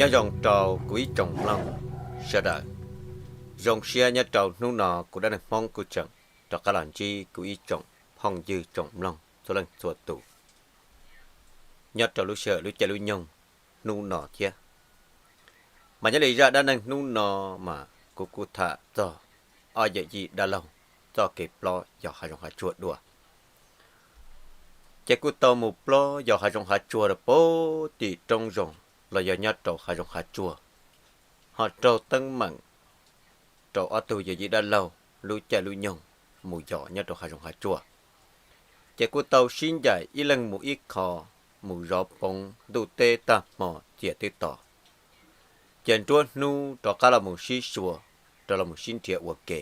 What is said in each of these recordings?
Nyob zoo rau kuv ib tsoom mloog sawv daws. Zoo siab nyob rau hnub no kuv dab neeg Hmoob kuj tseem rov qab los ntsib kuv ib tsoom phooj ywg tsoom mloog txhua leej txhua tus nyob rau lub sij hawm lub caij lub nyoog hnub no thiab. Mas nyob li zaj dab neeg hnub no mas kuv kuj tham txog ob yawm yij dab laug txoj kev plob yos hav zoov hav tsuag dua. Ces kuj tau mus plob yos hav zoov hav tsuag rau pem tim roob zoov los yog nyob rau hav zoov hav tsuag, ho raug teeb meem rau ob tug yawm yij dab laug lub caij lub nyoog mus yos nyob rau hav zoov hav tsuag. Ces kuj tau sib ncaim ib leeg mus ib qho, mus zov poov ntuj teb tag hmo txias twb to. Ces nruab hnub rov qab los mus sib sua, rov los mus sib nrhiav ua ke.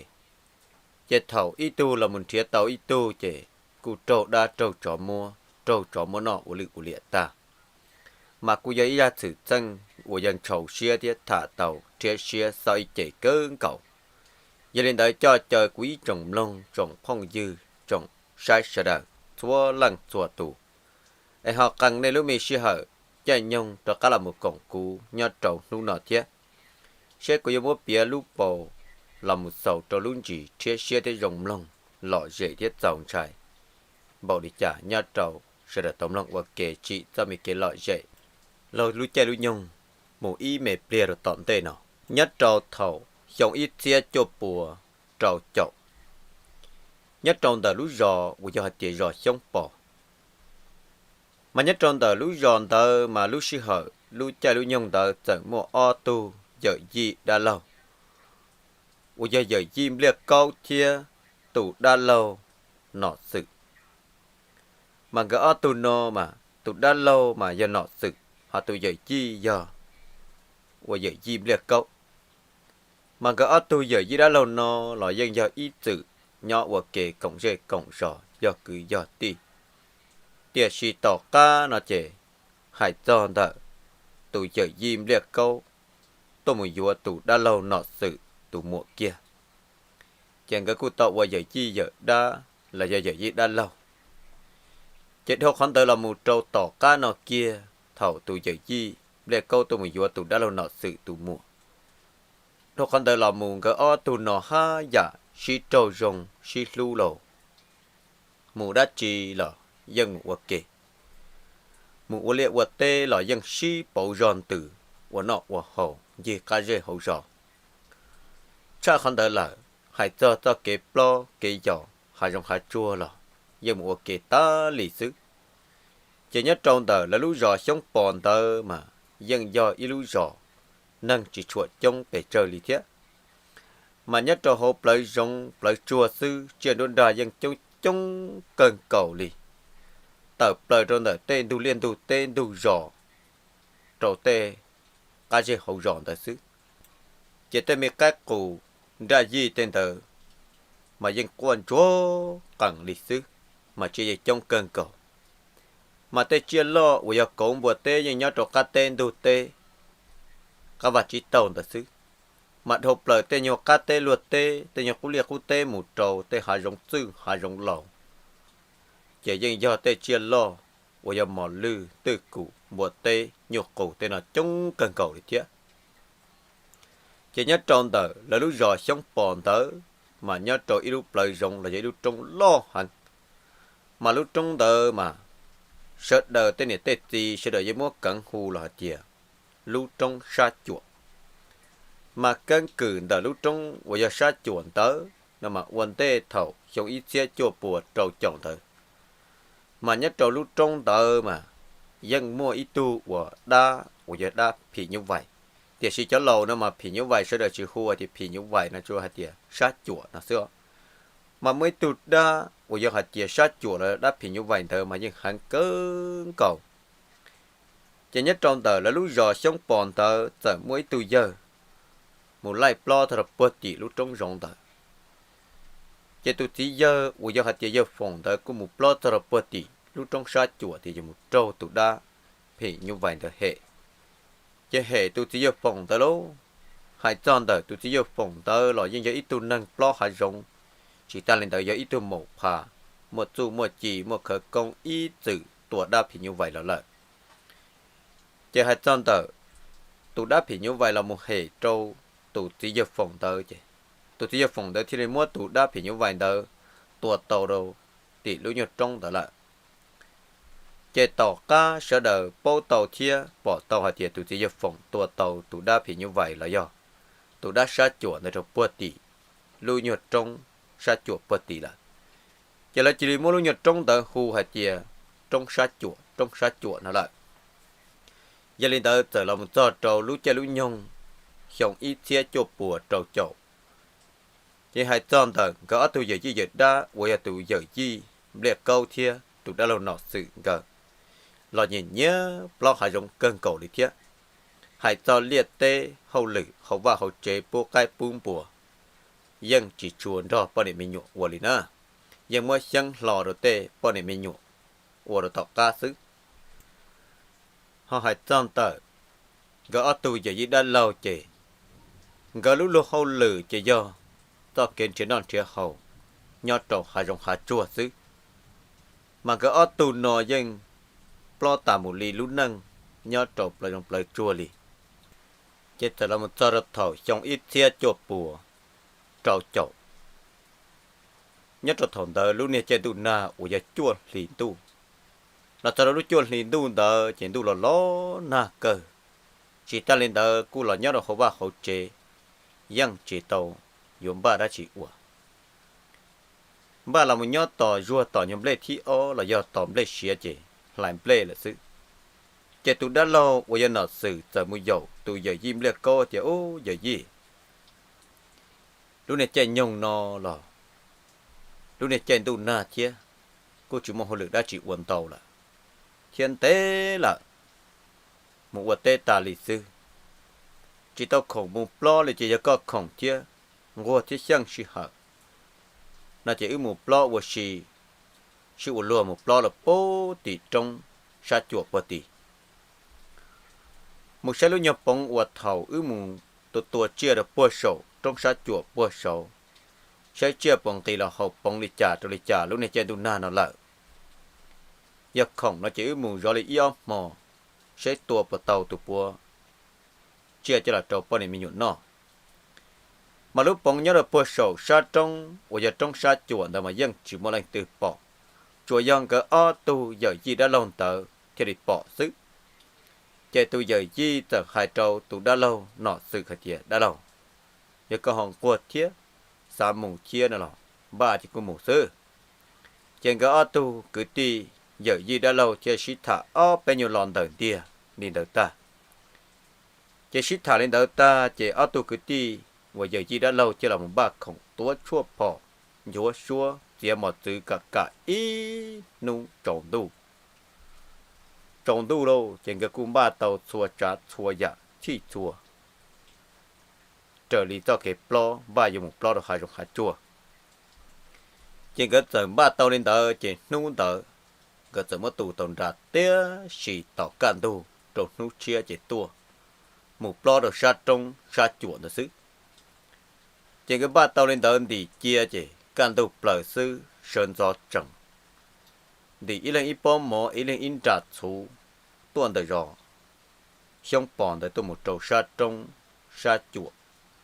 Ces thaum ib tug los mus nrhiav tau ib tug ces kuj raug dab raug tsov muab, raug tsov muab noj ua lwj ua liam tag. Mas kuj yog ib zaj txwm txheej uas yog ntxhov siab thiab tham tau rhiab siab xob ib ce kawg nkaus. Yog li ntawd coj caw kuv ib tsoom mloog tsoom phooj ywg tsoom saib sawv daws txhua leej txhua tus, es ho qee nej lub me sij hawm caij nyoog rov qab los mus koom kuv nyob rau hnub no thiab, seb kuv yuav muab piav lub paus los mus xaus rau lub ntsis rhiab siab thiab zoo mloog, lom zem thiab txaus ntshai npaum li cas nyob rau sawv daws tau mloog ua ke tsim txoj me kev lom zem laug lub caij lub nyoog mus ib me pliag rau tom ntej no. Nyob rau thaum xyoo ib txhiab cuaj pua rau caum, nyob rau ntawm lub zos uas yog hais tias zos Xyoob Pos. Mas nyob rau ntawm lub zos ntawd mas lub sij hawm lub caij lub nyoog ntawd txawm muaj ob tug yawm yij dab laug, uas yog yawm yij Npliaj Kaub thiab tus dab laug Nom Xwm. Mas nkawd ob tug no mas tus dab laug mas yog Nom Xwm, ho tus yawm yij yog uas yawm yij Npliaj Kaub. Mas nkawd ob tug yawm yij dab laug no los yeej yog ib txwm nyob ua ke koom zej koom zos yog kwv yog tij. Tiam sis tom qab no ces hais txog ntawm tus yawm yij Npliaj Kaub tuaj mus yuav tus dab laug Nom Xwm tus muam kiag, ces nkawd kuj tau ua yawm yij yawm dab los yog yawm yij dab laug. Ces dhau qhov ntawd los mus rau tom qab no kiag thaum tus yawm yij Npliaj Kaub tuaj mus yuav tus dab laug Nom Xwm tus muam, dhau qhov ntawd los mus nkawd ob tug no haj yam sib raug zoo sib hlub lauj. Mus dab tsi los yeej mus ua ke, mus ua liaj ua teb los yeej sib pauv zog ntws ua noj ua haus ncig qab zej hauv zos. Tshaj qhov ntawd lawm, hais txog txoj kev plob kev yos hav zoov hav tsuag los yeej mus ua ke tas li xwb. Ces nyob rau ntawm lawv lub zos Xyoob Pos ntawd mas yeej yog ib lub zos neeg tsis tshua coob pes tsawg li thiab. Mas nyob rau hauv plawv zoov plawv tsuag xwb tsiaj nruab nrag yeej coob coob kawg nkaus li. Tawm plaws rau ntawm tej ntug liaj ntug teb ntug zos rau tej qab zej hauv zos ntawd xwb. Ces tej me qaib qus nraj yij tej ntawd mas yeej quaj ntsuag qees li xwb, mas tsiaj yeej coob kawg nkaus. Mas tej tsiaj loj uas yog kauv npua teb yeej nyob rau qab teb ntug teb, qab vaj tsib taug ntawd xwb. Mas dhau plaws tej nyuag qab teb luag teb, tej nyuag qub liaj qub teb mus rau tej hav zoov txwj hav zoov laus, ces yeej yog tej tsiaj loj uas yog mos lwj twj kum npua teb nyuj qus tej no coob kawg nkaus li thiab. Ces nyob rau ntawm lawv lub zos Xyoob Pos ntawd, mas nyob rau ib lub plawv zoov los yog ib lub roob loj heev. Mas lub roob ntawd mas sawv daws tej niam tej txiv sawv daws yeej muab kheev hu los hais tias lub roob Sab Cuam. Mas keeb kwm ntawm lub roob uas yog Sab Cuam ntawd no mas ua ntej thaum xyoo ib txhiab cuaj pua rau caum ntawd, mas nyob rau lub roob ntawd mas yeej muaj ib tug uas dab uas yog dab phim nyuj vais. Tiam sis cov laus no mas phim nyuj vais sawv daws tsis hu hais tias phim nyuj vais no, tsuas hais tias Sab Cuam no xwb os. Mas muaj ib tug dab uas yog hais tias Sab Cuam los dab phim nyuj vais ntawd mas yeej heev kawg nkaus. Ces nyob rau ntawm lawv lub zos Xyoob Pos ntawd txawm muaj ib tug yawg mus laij plob txog rau puag tim lub roob zoov ntawd. Ces tus txiv yawg uas yog hais tias yawg Foom ntawd kuj mus plob txog rau puag tim lub roob Sab Cuam tias yog mus raug tus dab phim nyuj vais ntawd hem. Ces hem tus txiv yawg Foom ntawd lauj. Hais txog ntawm tus txiv yawg Foom ntawd los yeej yog ib tug neeg plob hav zoov, tsis tas li ntawd yog ib tug maum phas, muaj txuj muaj ci muaj khawv koob ib txwm tua dab phim nyuj vais los lawm. Ces hais txog ntawm tus dab phim nyuj vais los mus hem rau tus txiv yawg Foom ntawd ces tus txiv yawg Foom ntawd thiaj li muab tus dab phim nyuj vais ntawd tua tau rau tim lub nyuag roob ntawd lawm. Ces tom qab sawv daws paub tau thiab pom tau hais tias tus txiv yawg Foom tua tau tus dab phim nyuj vais los yog tus dab sab cuam ntawd rau puag tim lub nyuag roob sab cuam puag tim lawm, ces lawv cia li muab lub nyuag roob ntawd hu hais tias roob sab cuam, roob sab cuam no lawm. Yog li ntawd txawm los mus txog rau lub caij lub nyoog xyoo ib txhiab cuaj puas rau caum, ces hais txog ntawm nkawd ob tug yawm yij yawm dab uas yog tus yawm yij Npliaj Kaub thiab tus dab laug Nom Xwm nkawd los nyiam nyiam plob hav zoov kawg nkaus li thiab. Hais txog liaj teb hauj lwm hauv vaj hauv tsev pub qaib pub npua yeej tsis tshua nrog poj niam me nyuam ua li na, yeej muab xyeeb hlo rau tej poj niam me nyuam ua rau tom qab xwb. Ho hais txog ntawm nkawd ob tug yawm yij dab laug ces nkawd lub luag hauj lwm ces yog txoj kev nrhiav noj nrhiav haus nyob rau hav zoov hav tsuag xwb. Mas nkawd ob tug no yeej plob tas mus li lub neej nyob rau plawv zoov plawv tsuag li. Ces txawm los mus txog rau thaum xyoo ib txhiab cuaj puas rau caum, nyob rau thaum ntawd lub niag caij ntuj nag uas yog cuaj hlis ntuj, los txog rau lub cuaj hlis ntuj ntawd ces ntuj los los nag kawg. Tsis tas li ntawd kuj los nyob rau hauv vaj hauv tsev, yeej tsis tau yuav npaj dab tsi ua. Npaj los mus nyob tos zuag tom nyuag nplej thib ob los yog tos nplej siav ces hlais nplej lawm xwb. Ces tus dab laug uas yog Nom Xwm txawm mus yaum tus yawm yij Npliaj Kaub tias, Ub, yawm yij, lub niag caij nyoog no los lub niag caij ntuj nag thiab, kuj tsis muaj hauj lwm dab tsi ua ntau lawm, thiab ntev lawm, mus ua teb tas li xwb, tsis tau khoom mus plob li. Ces yog koj khoom thiab nquag thiab xyeej sij hawm no ces wb mus plob ua si, sib ua luag mus plob los puag tim roob sab cuam puag tim. Mus saib lub nyuag poov uas thaum wb mus tua tua tsiaj rau puag saum roob sab cuam puag saud, saib tsiaj puas nqis los haus poov li cas rau li cas lub niag caij ntuj nag no lawm. Yog khoom no ces wb mus zov li ib ob hmo, saib tua puas tau tus puav tsiaj coj los rau poj niam me nyuam noj. Mas lub poov nyob rau puag saum sab roob uas yog roob sab cuam ntawd mas yeej tsis muaj leej twg pom, tsuas yog nkawd ob tug yawm yij dab laug ntawd thiaj li pom xwb. Ces tus yawm yij txawm hais rau tus dab laug Nom Xwm hais tias, Dab laug, yog koj ho nquag thiab xav mus thiab no los npaj ces kuj mus xwb. Ces nkawd ob tug kwv tij yawm yij dab laug thiaj sib tham ob peb nyuag lo ntawm ntiag li ntawd tag. Ces sib tham li ntawd tag ces ob tug kwv tij uas yawm yij dab laug thiaj los mus npaj khoom tuav tshuaj phom, nchuav suab, txiav mos txwv kam kam ib hnub tsaus ntuj. Tsaus ntuj lauj, ces nkawd kuj npaj tau txhua tsav txhua yam txhij txhua raws li txoj kev plob npaj yuav mus plob rau hav zoov hav tsuag. Ces nkawd txawm npaj tau li ntawd ces hnub ntawd nkawd txawm muab tu tau nra tiab si tos kaj ntug rau hnub tshiab ces tuaj mus plob rau sab roob sab cuam ntawd xwb. Ces nkawd npaj tau li ntawd ntim cia ces kaj ntug plaws xwb sawv ntxov tsees, ntim ib leeg ib pob mov ib leeg ib nra txhuv tuaj ntawm zos Xyoob Pos ntawd tuaj mus rau sab roob sab cuam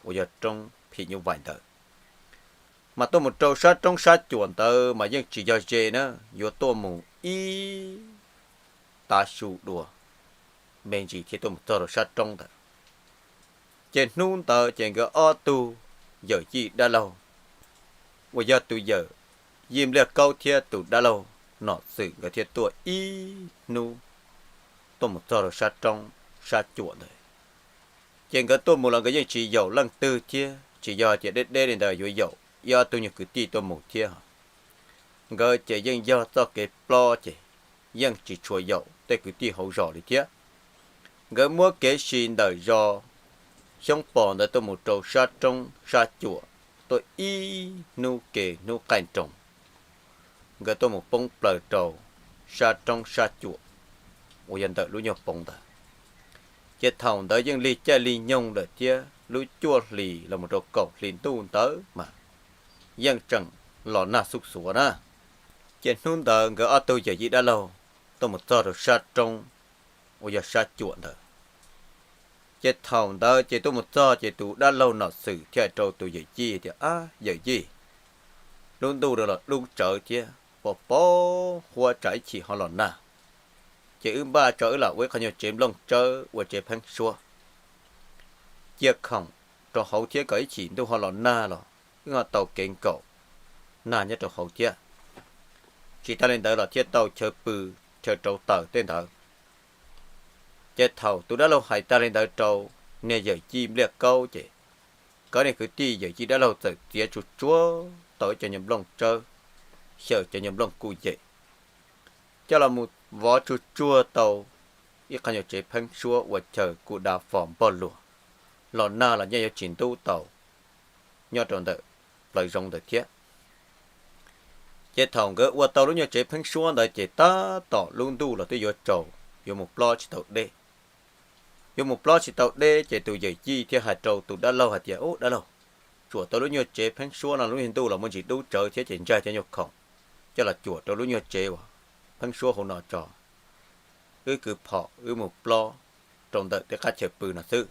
uas yog roob phim nyuj vais ntawd. Mas tuaj mus rau sab roob sab cuam ntawd mas yeej tsis yog ze na, yuav tuaj mus ib tav su dua me ntsis thiaj tuaj mus txog rau sab roob ntawd. Ces hnub ntawd ces nkawd ob tug yawm yij dab laug uas yog tus yawm yij Npliaj Kaub thiab tus dab laug Nom Xwm nkawd thiaj tuaj ib hnub tuaj mus txog rau sab roob sab cuam ntawd. Ces nkawd tuaj mus los nkawd yeej tsis yaum leej twg thiab tsis yog tias deb deb li ntawd yuav yaum ib ob tug nyuag kwv tij tuaj mus thiab. Nkawd ces yeej yog txoj kev plob ces yeej tsis tshua yaum tej kwv tij hauv zos li thiab. Nkawd muab kev si ntawm zos Xyoob Pos ntawd tuaj mus rau sab roob sab cuam, tuaj ib hnub ke hnub qaij nroos, nkawd tuaj mus poob plaws rau sab roob sab cuam uas yog ntawm lub nyuag poov ntawd. Ces thaum ntawd yeej lig caij lig nyoog lawm thiab, lub cuaj hlis los mus rau kaum hli ntuj ntawd mas yeej tseem los nag xuj xuav na. Ces hnub ntawd nkawd ob tug yawm yij dab laug tuaj mus txog rau sab roob uas yog sab cuam ntawd. Ces thaum ntawd ces tuaj mus txog ces tus dab laug Nom Xwm thiaj hais rau tus yawm yij tias, Ab yawm yij, lub ntuj no los dub tsawv thiab, pos pos huab tsam ib chim ho los nag, ces wb npaj tso wb lam ua ib qho nyuag tsev nplooj tsawb ua tsev pheeb suab cia khoom rau hauv thiab kom ib chim ntuj ho los nag los wb ho tau kev nkaum nag nyob rau hauv thiab. Tsis tas li ntawd los thiaj tau chaw pw, chaw rauv taws tej ntawd. Ces thaum tus dab laug hais tas li ntawd rau niag yawm yij Npliaj Kaub ces nkawd niag kwv tij yawm yij dab laug txawm txiav tsuag tsuag tau ib co nyuag nplooj tsawb, xyaw cov nyuag nplooj kuj yem, coj los mus vov tsuag tsuag tau ib qho nyuag tsev pheeb suab ua chaw kuj dav fo npog luag, los nag los yeej yuav tsis ntub tau nyob rau ntawm plawv zoov ntawd thiab. Ces thaum nkawd ua tau lub nyuag tsev pheeb suab ntawd ces tab tom lub ntuj los twb yuav tsaus, yuav mus plob tsis tau deb. Yuav mus plob tsis tau deb ces tus yawm yij thiaj hais rau tus dab laug hais tias, Ub dab laug, tsuam tau lub nyuag tsev pheeb suab no lub nyuag ntuj los muaj ntsis dub tsawv thiab ces ntsaig cov nyuag khoom coj los cuam rau lub nyuag tsev uas pheeb suab hauv no tso, wb kwv phom wb mus plob rau ntawm tej qab chaw pw no xwb.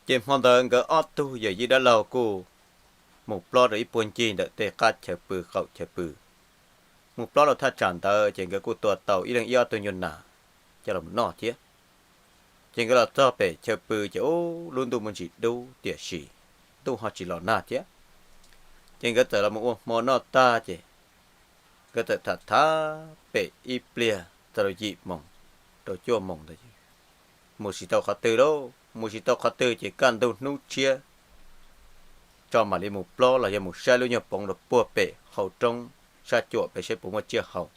Ces hmo ntawd nkawd ob tug yawm yij dab laug kuj mus plob rau ib puag ncig ntawm tej qab chaw pw qaum chaw pw. Mus plob rau thaj tsam ntawd ces nkawd kuj tua tau ib leeg ib ob tug nyuag nas coj los noj thiab. Ces nkawd los txog pem chaw pw ces ub lub ntuj muaj ntsis dub tiam sis ntuj ho tsis los nag thiab. Ces nkawd txawm los mus ua hmo noj tag ces nkawd txawm tham tham pem ib pliag txog rau yim moos rau cuaj moos ntawd, mus tsis tau qhov twg lauj, mus tsis tau qhov twg ces kaj ntug hnub tshiab tso mam li mus plob los yog mus saib lub nyuag poov rau puag pem hauv roob sab cuam pem seb puas muaj tsiaj haus.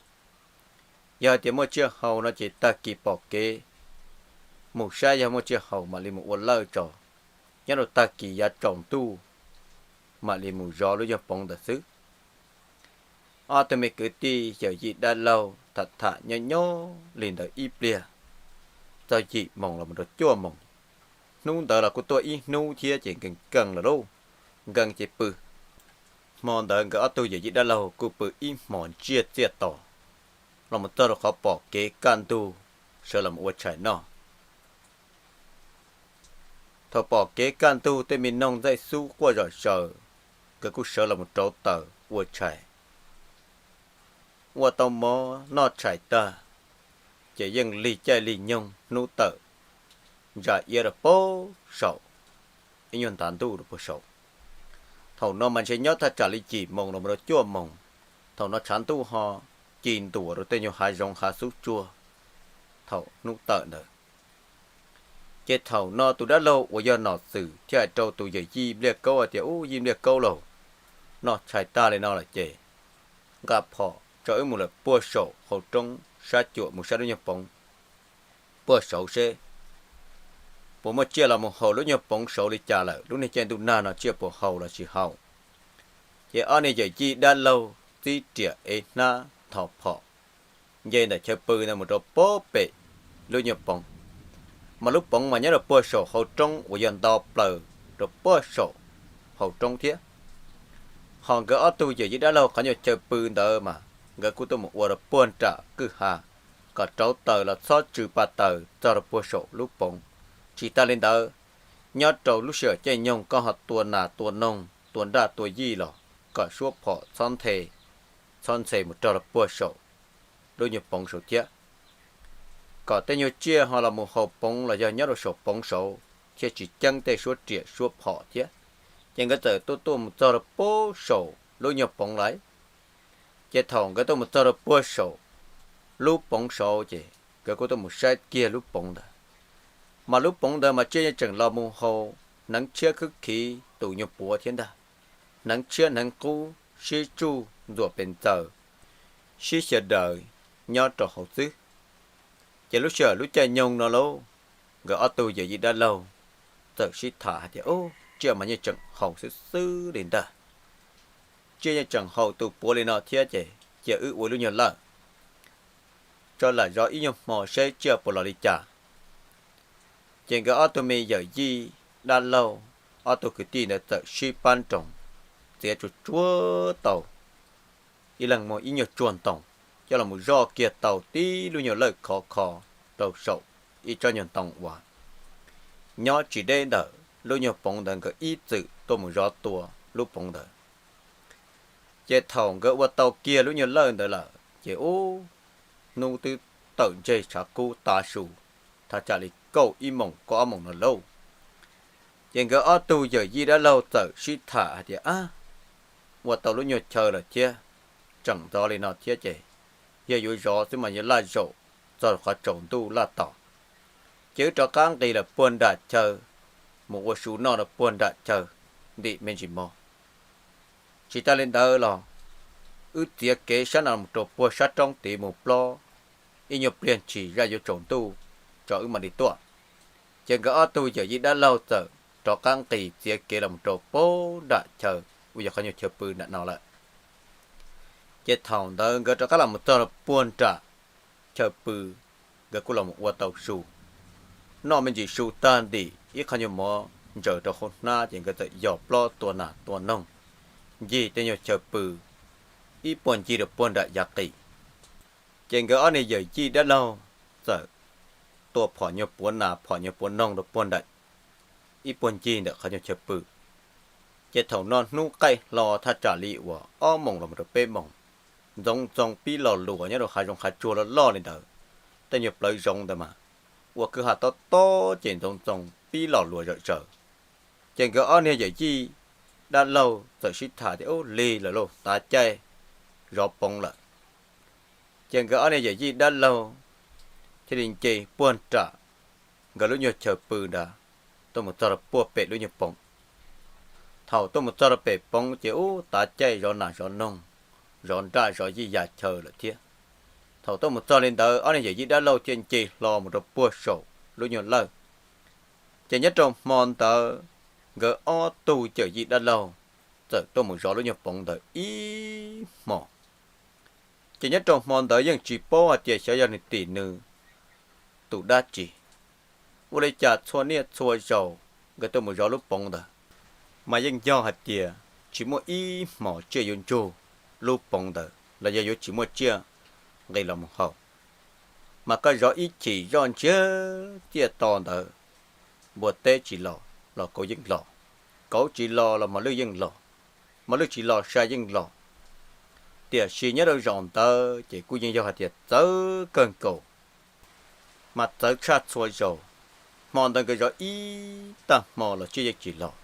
Yog hais tias muaj tsiaj haus no ces tag kis pom kev mus saib, yog muaj tsiaj haus mam li mus ua lawj tso, nyob rau tag kis yav tsaus ntuj mam li mus zov lub nyuag poov ntawd xwb. Ob tug me kwv tij yawm yij dab laug tham tham nyob nyob li ntawd ib pliag txog yim moos los mus rau cuaj moos. Hnub ntawd los kuj tuaj ib hnub thiab ces nkees nkees lawm lauj, nkees ces pw. Hmo ntawd nkawd ob tug yawm yij dab laug kuj pw ib hmos ntsiag txiaj to los mus txog rau qhov pom kev kaj ntug sawv los ua tshais noj. Thaum pom kev kaj ntug tej me noog ntxaij xub quaj zom zaws, nkawd kuj sawv los mus rauv taws ua tshais. Ua tau mov noj tshais tag, ces yeej lig caij lig nyoog hnub tawm ntsa iab rau puag saum, ib nyuag ntav ntuj rau puag saum. Thaum no mas ntshe nyob thaj tsam li yim moos los rau cuaj moos, thaum no tshav ntuj ho ci ntuas rau tej nyuag hav zoov hav xub tsuag thaum hnub tawm ntawd. Ces thaum no tus dab laug uas yog Nom Xwm thiaj hais rau tus yawm yij Npliaj Kaub hais tias, Ub yij Npliaj Kaub lauj, noj tshais tag li no lawm ces nqa phom tso wb mus lawm puag saum hauv roob sab cuam mus saib lub nyuag poov puag saud seb puas muaj tsiaj los mus haus lub nyuag poov saud li cas lawm, lub niag caij ntuj nag no tsiaj puas haus los tsis haus. Ces ob niag yawm yij dab laug txib riam ev hnab nthos phom nce ntawm chaw pw ntawd mus rau puag pem lub nyuag poov, mas lub poov mas nyob rau puag saum hauv roob uas yog nto plaws rau puag saum hauv roob thiab. Ho nkawd ob tug yawm yij dab laug qhov nyuag chaw pw ntawd mas nkawd kuj tuaj mus ua rau puag nram kwj ha, kom rauv taws los txhob tsw pa taws txog rau puag saum lub poov. Tsis tas li ntawd, nyob rau lub sij hawm caij nyoog koj ho tua nas tua noog tua nraj tua yij los kom suab phom txhob nthe, txhob nthe mus rau puag saum lub nyuag poov saud thiab, kom tej nyuag tsiaj ho los mus haus poov los yog nyob rau saum poov saud thiaj tsis ceeb tej suab riam suab phom thiab. Ces nkawd txawm tuaj tuaj mus txog rau puag saum lub nyuag poov lawm. Ces thaum nkawd tuaj mus txog rau puag saum lub poov saud ces nkawd kuj tuaj mus saib kiag lub poov ntawd. Mas lub poov ntawd mas tsiaj yeej tseem los mus haus hneev tshiab khwb khiv tus nyuag puav thiab ntag, hneev tshiab hneev qub sib tsuj ntxuam pes ntxaws, sib xyaw daws nyob rau hauv xwb. Ces lub sij hawm lub caij nyoog no lauj, nkawd ob tug yawm yij dab laug txawm sib tham hais tias, Ub, tsiaj mas yeej tseem haus xwb xwb li ntag. Tsiaj yeej tseem haus tus puav li no thiab ces cia wb ua lub nyuag lawj tso lam zov ib nyuag hmo seb tsiaj puas los li cas. Ces nkawd ob tug me yawm yij dab laug, ob tug kwv tij ntawd txawm sib pab nroos, txiav tsuag tsuag tau ib leeg muaj ib nyuag tsuag ntoo, coj los mus zoj kiag tau tib lub nyuag lawj khov kho rau saum ib tsob nyuag ntoo uas nyob tsis deb ntawm lub nyuag poov ntawd nkawd ib txwm tuaj mus zov tua lub poov ntawd. Ces thaum nkawd ua tau kiag lub nyuag lawj ntawd lawm ces ub, hnub twb tawm ntseg tshav kub tav su, thaj tsam li kaum ib moos kaum ob moos no lauj. Ces nkawd ob tug yawm yij dab laug txawm sib tham hais tias, ab, ua tau lub nyuag chaw lawm thiab, tseem ntxov li no thiab ces yog yuav zov xwb mas yuav laj zaum txog qhov tsaus ntuj laj tom. Ces wb rov qab nqis lawm puag nram chaw mus ua su noj rau puag nram chaw ntim me ntsis mov. Tsis tas li ntawd los wb txiav kev sab no mus rau puag sab roob tid mus plob ib nyuag pliag ntshis zaj yuav tsaus ntuj tso wb mam li tuaj. Ces nkawd ob tug yawm yij dab laug txawm rov qab nqis txiav kev los rau puag nram chaw uas yog qhov nyuag chaw pw nram no lawm. Ces thaum ntawd nkawd rov qab los mus txog puag nram chaw pw, nkawd kuj los mus ua tau su noj me ntsis su tag ntim ib qho nyuag mov ntsaws rau hauv hnab ces nkawd txawm yos plob tua nas tua noog ncig tej nyuag chaw pw ib puag ncig rau puag nram yav qis. Ces nkawd ob niag yawm yij dab laug txawm tua phom nyuag puav nas phom nyuag puav noog rau puag nram ib puag ncig ntawm qhov nyuag chaw pw. Ces thaum no hnub qaij hlo thaj tsam li uas ob moos los rau peb moos, ntxoov ntxoo pib los luas nyob rau hav zoov hav tsuag loj loj li ntawd. Tej nyuag plawv zoov ntawd mas ua kwj ha tob tob ces ntxoov ntxoo pib los luas zom zaws. Ces nkawd ob niag yawm yij dab laug txawm sib tham tias, ub, lig lawm lauj, tav caij zov poov lawm. Ces nkawd ob niag yawm yij dab laug thiaj li nce puag nram nkawd lub nyuag chaw pw nrad tuaj mus txog rau puag pem lub nyuag poov. Thaum tuaj mus txog rau pem poov ces ub, tav caij zov nas zov noog, zov nraj zov yij yam chaw lawm thiab. Thaum tuaj mus txog li ntawd ob niag yawm yij dab laug thiaj nce hlo mus rau puag saum lub nyuag lawj. Ces nyob rau hmo ntawd nkawd ob tug yawm yij dab laug txawm tuaj mus zov lub nyuag poov ntawd ib hmo. Ces nyob rau hmo ntawd yeej tsis paub hais tias xyov yog nws tim nws tus dab tsi. Ua li cas txhua niaj txhua zaus nkawd tuaj mus zov lub poov ntawd mas yeej yog hais tias tsis muaj ib hmos tsiaj yuav ntsug lub poov ntawd los yog yuav tsis muaj tsiaj nqis los mus haus. Mas koj zov ib chim zoj ntsiag tiaj to ntawd, npua teb tsis los los kauv yeej los, kauv tsis los los mos lwj yeej los, mos lwj tsis los sai yeej los. Tiam sis nyob rau zaum ntawd ces kuj yeej yog hais tias txawv kawg nkaus, mas txawv tshaj txhua zaus. Hmo ntawd nkawd zov ib tag hmo los tsiaj yeej tsis los.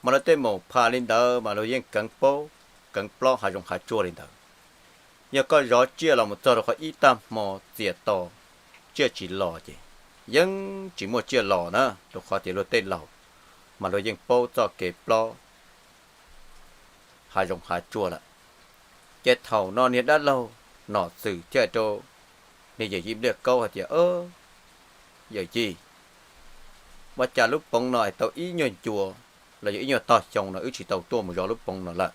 Mas lawv tej maum phas li ntawd mas luag yeej keev paub, keev plob hav zoov hav tsuag li ntawd. Yog koj zov tsiaj los mus txog rau qhov ib tag hmo txias to tsiaj tsis los ces yeej tsis muaj tsiaj los na, rau qhov tias luag tej laus mas luag yeej paub txoj kev plob hav zoov hav tsuag lawm. Ces thaum no niag dab laug Nom Xwm thiaj rau niag yawm yij Npliaj Kaub hais tias, yawm yij, ua cas lub poov no es tau ib nyuag ncua los yog ib nyuag tog xyoo no wb tsis tau tuaj mus zov lub poov no lawm?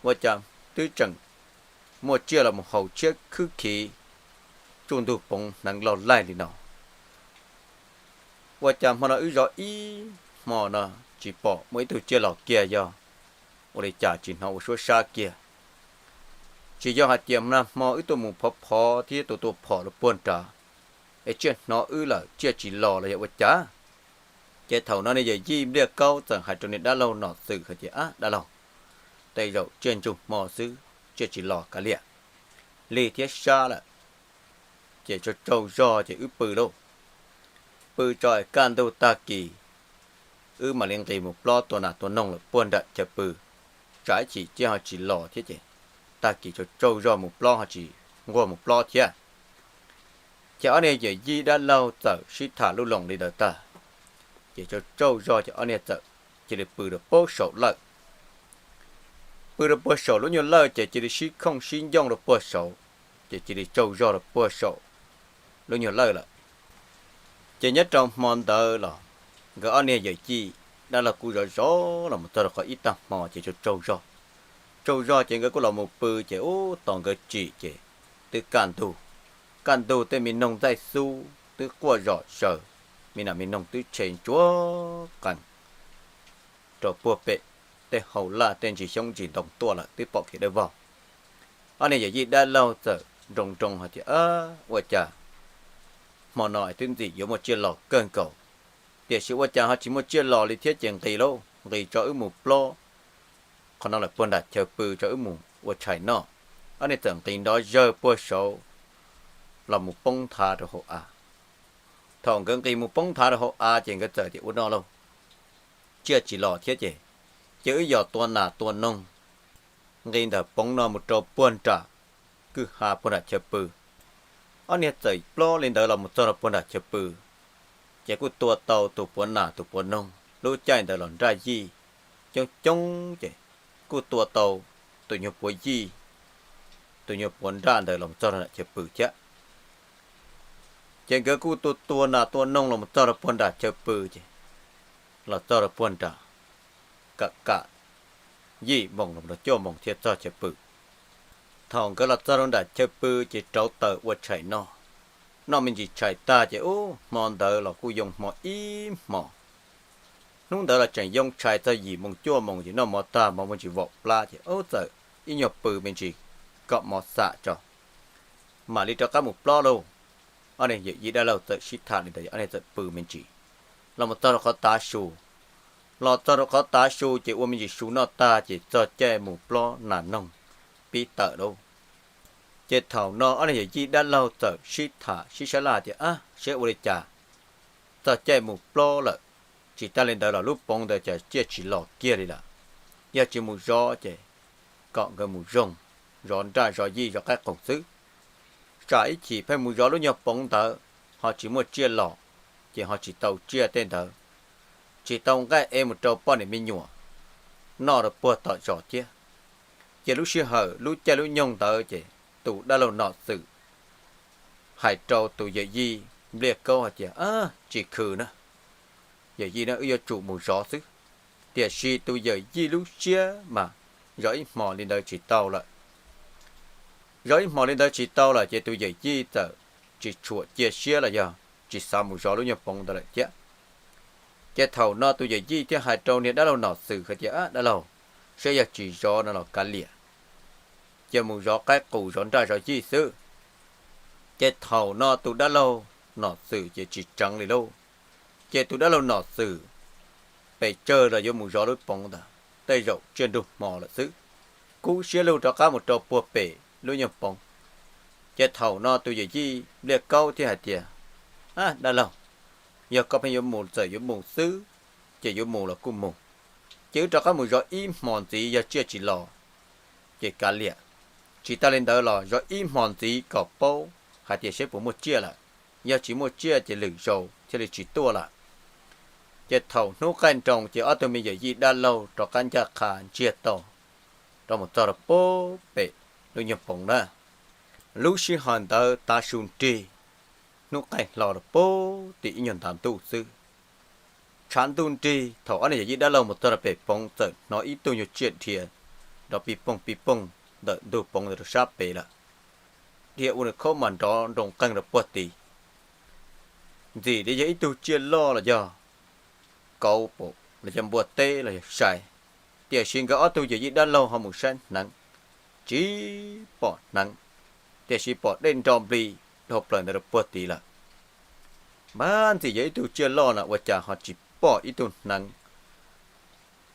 Ua cas twb tseem muaj tsiaj los mus haus tshiab khwb khiv tsuj ntug poov hneev loj laij li no? Ua cas hmo no wb zov ib hmo no tsis pom muaj ib tug tsiaj los kiag, yog ua li cas tsis hnov ua suab sab kiag? Tsis yog hais tias nag hmo wb tuaj mus phov phov thiab tua tua phom rau puag nrad es tsiaj hnov wb lawm tsiaj tsis los los yog ua cas? Ces thaum no niag yawm yij Npliaj Kaub txawm hais rau niag dab laug Nom Xwm hais tias, ab, dab laug, tej zaum tsiaj ntsug hmo xwb, tsiaj tsis los kav liam, lig thiab sab lawm. Ces tsaug tsaug zog ces wb pw lauj. Pw tso es kaj ntug tag kis wb mam li nqis mus plob tua nas tua noog lawm puag nram chaw pw, tsam ib chim tsiaj ho tsis los thiab ces tag kis tsaug tsaug zog mus plob ho tsis nquag mus plob thiab. Ces ob niag yawm yij dab laug txawm sib tham lub loos li ntawd tag, ces tsaug tsaug zog ces ob niag txawm cia li pw rau puag saum lawj. Pw rau puag saum lub nyuag lawj ces cia li sib khooj sib ncooj rau puag saud, ces cia li tsaug zog rau puag saum lub nyuag lawj lawm. Ces nyob rau hmo ntawd los nkawd ob niag yawm yij dab laug kuj zov zov los mus txog rau qhov ib tag hmo ces tsaug tsaug zog. Tsaug zog ces nkawd kuj los mus pw ces ub, tos nkawd tsim ces twb kaj ntug. Kaj ntug tej me noog ntxaij xub twb quaj zom zaws, me nas me noog twb tshe ntsuav qees rau puag pem tej hauv laj tej ntsis xyoob ntsis ntoo tuaj lawm twb pom kev dawb vog. Ob niag yawm yij dab laug txawm nroo nroo hais tias, ua cas hmo no twb ntxim yuav muaj tsiaj los kawg nkaus, Tiam sis ua cas ho tsis muaj tsiaj los li thiab ces nqis lauj, nqis tso wb mus plob qhov no lawm puag nram chaw pw tso wb mus ua tshais noj. Ob niag txawm nqis nrov zawg puag saud los mus poob nthav rau hauv av. Thaum nkawd nqis mus poob nthav rau hauv av ces nkawd txawm tias ua no lauj, tsiaj tsis los thiab ces, ces wb yog tua nas tua noog nqis ntawm poov no mus rau puag nram kwj ha puag nram chaw pw. Ob niag txawm plob li ntawd los mus txog rau puag nram chaw pw, ces kuj tua tau tus puav nas tus puav noog lub caij ntawd los nraj yij coob coob ces kuj tua tau tus nyuag puav yij, tus nyuag puav nraj ntawd los txog rau nram chaw pw thiab. Ces nkawd kuj tua tua nas tua noog los txog rau puag nram chaw pw ces los txog rau puag nram kam kam yim moos los rau cuaj moos thiaj txog chaw pw. Thaum nkawd los txog rau nram chaw pw ces rauv taws ua tshais noj. Noj me ntsis tshais tag ces ub hmo ntawd los kuj yoo hmo ib hmo. Hnub ntawd los tseem yoo tshais txog yim moos cuaj moos ces noj mov tag mov me ntsis vom plab ces ub txawm ib nyuag pw me ntsis kom mov xam tso mam li rov qab mus plob lauj. Ob niag yawm yij dab laug txawm sib tham li ntawd ob niag txawm pw me ntsis los mus txog rau qhov tav su. Los txog rau qhov tav su ces ua me ntsis su noj tag ces txog caij mus plob nas noog pib tawm lauj. Ces thaum no ob niag yawm yij dab laug txawm sib tham sib sab laj tias ab seb ua li cas, txog caij mus plob lawm, tsis tas li ntawd los lub poov ntawd cas tsiaj tsis los kiag li lawm. Yog tsis mus zov ces kom nkawd mus zov, zov nraj zov yij zov qaib qus xwb. Tsam ib chim pheej mus zov lub nyuag poov ntawd ho tsis muaj tsiaj los, ces ho tsis tau tsiaj tej ntawd, tsis tau nqaij ev mus rau poj niam me nyuam noj rau puag tom zos thiab. Ces lub sij hawm lub caij lub nyoog ntawd ces tus dab laug Nom Xwm hais rau tus yawm yij Npliaj Kaub hais tias ab tsis khwv na, yawm yij na wb yuav tsum mus zov xwb. Tiam sis tus yawm yij lub siab mas zov ib hmos li ntawd tsis tau lawm. Zov ib hmos li ntawd tsis tau lawm ces tus yawm yij txawm tsis tshua cia siab los yog tsis xav mus zov lub nyuag poov ntawd lawm thiab. Ces thaum no tus yawm yij thiaj hais rau niag dab laug Nom Xwm hais tias ab dab laug, saib yog tsis zov no los kav liam, ces mus zov qaib qus zov nraj zov yij xwb. Ces thaum no tus dab laug Nom Xwm ces tsis tseev li lauj. Ces tus dab laug Nom Xwm pes tsawg los yuav mus zov lub poov ntawd, tej zaum tsiaj nrug hmo lawm xwb, kub siab lug rov qab mus rau puag pem lub nyuag poov. Ces thaum no tus yawm yij Npliaj Kaub thiaj hais tias ab dab laug, yog koj pheej yuav mus txawm yuav mus xwb, ces yuav mus los kuj mus. Ces wb rov qab mus zov ib hmos ntxiv yog tsiaj tsis los ces kav liam, tsis tas li ntawd los zov ib hmos ntxiv kom paub hais tias seb puas muaj tsiaj lawm. Yog tsis muaj tsiaj ces lwm zaus thiaj li tsis tuaj lawm. Ces thaum hnub qaij nroos ces ob tug me yawm yij dab laug rov qab ncaj qha ntsiag to rov mus txog rau puag pem lub nyuag poov na. Lub sij hawm ntawd tav su nrig, hnub qaij hlo rau puag tim ib nyuag ntav ntuj xwb. Tshav ntuj nrig thaum ob niag yawm yij dab laug mus txog rau pem poov txawm hnov ib tug nyuag tsiaj dhia nrov pij pooj pij pooj ntawm ntug poov ntawd rau sab pem lawm. Dhia ua nws khaub mas nrov nroo qeeg rau puag tid. Ntxim li yog ib tug tsiaj loj los yog kauv los yog npua teb los yog sai, tiam sis nkawd ob tug yawm yij dab laug ho mus saib hneev, tsis pom hneev, tiam sis pom dej nro nplig dhau plaws ntawd rau puag tid lawm. Mas ntxim yog ib tug tsiaj loj no ua cas ho tsis pom ib tug hneev,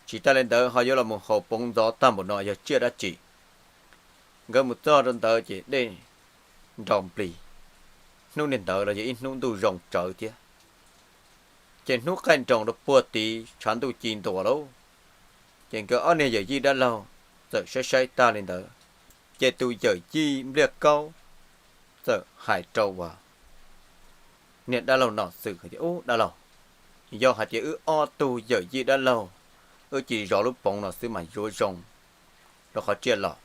tsis tas li ntawd ho yuav los mus haus poov ntxov tag npaum no yog tsiaj dab tsi. Nkawd mus txog rau ntawd ces dej nro nplig, hnub niag ntawd los yog ib hnub ntuj zoo tsawv thiab. Ces hnub qaij nroos rau puag tid tshav ntuj ci ntuas lauj, ces nkawd ob niag yawm yij dab laug txawm saib saib tag li ntawd, ces tus yawm yij Npliaj Kaub txawm hais rau uas niag dab laug Nom Xwm hais tias ub dab laug, yog hais tias wb ob tug yawm yij dab laug wb cia li zov lub poov no xwb mas yuav zoo rau qhov tsiaj los.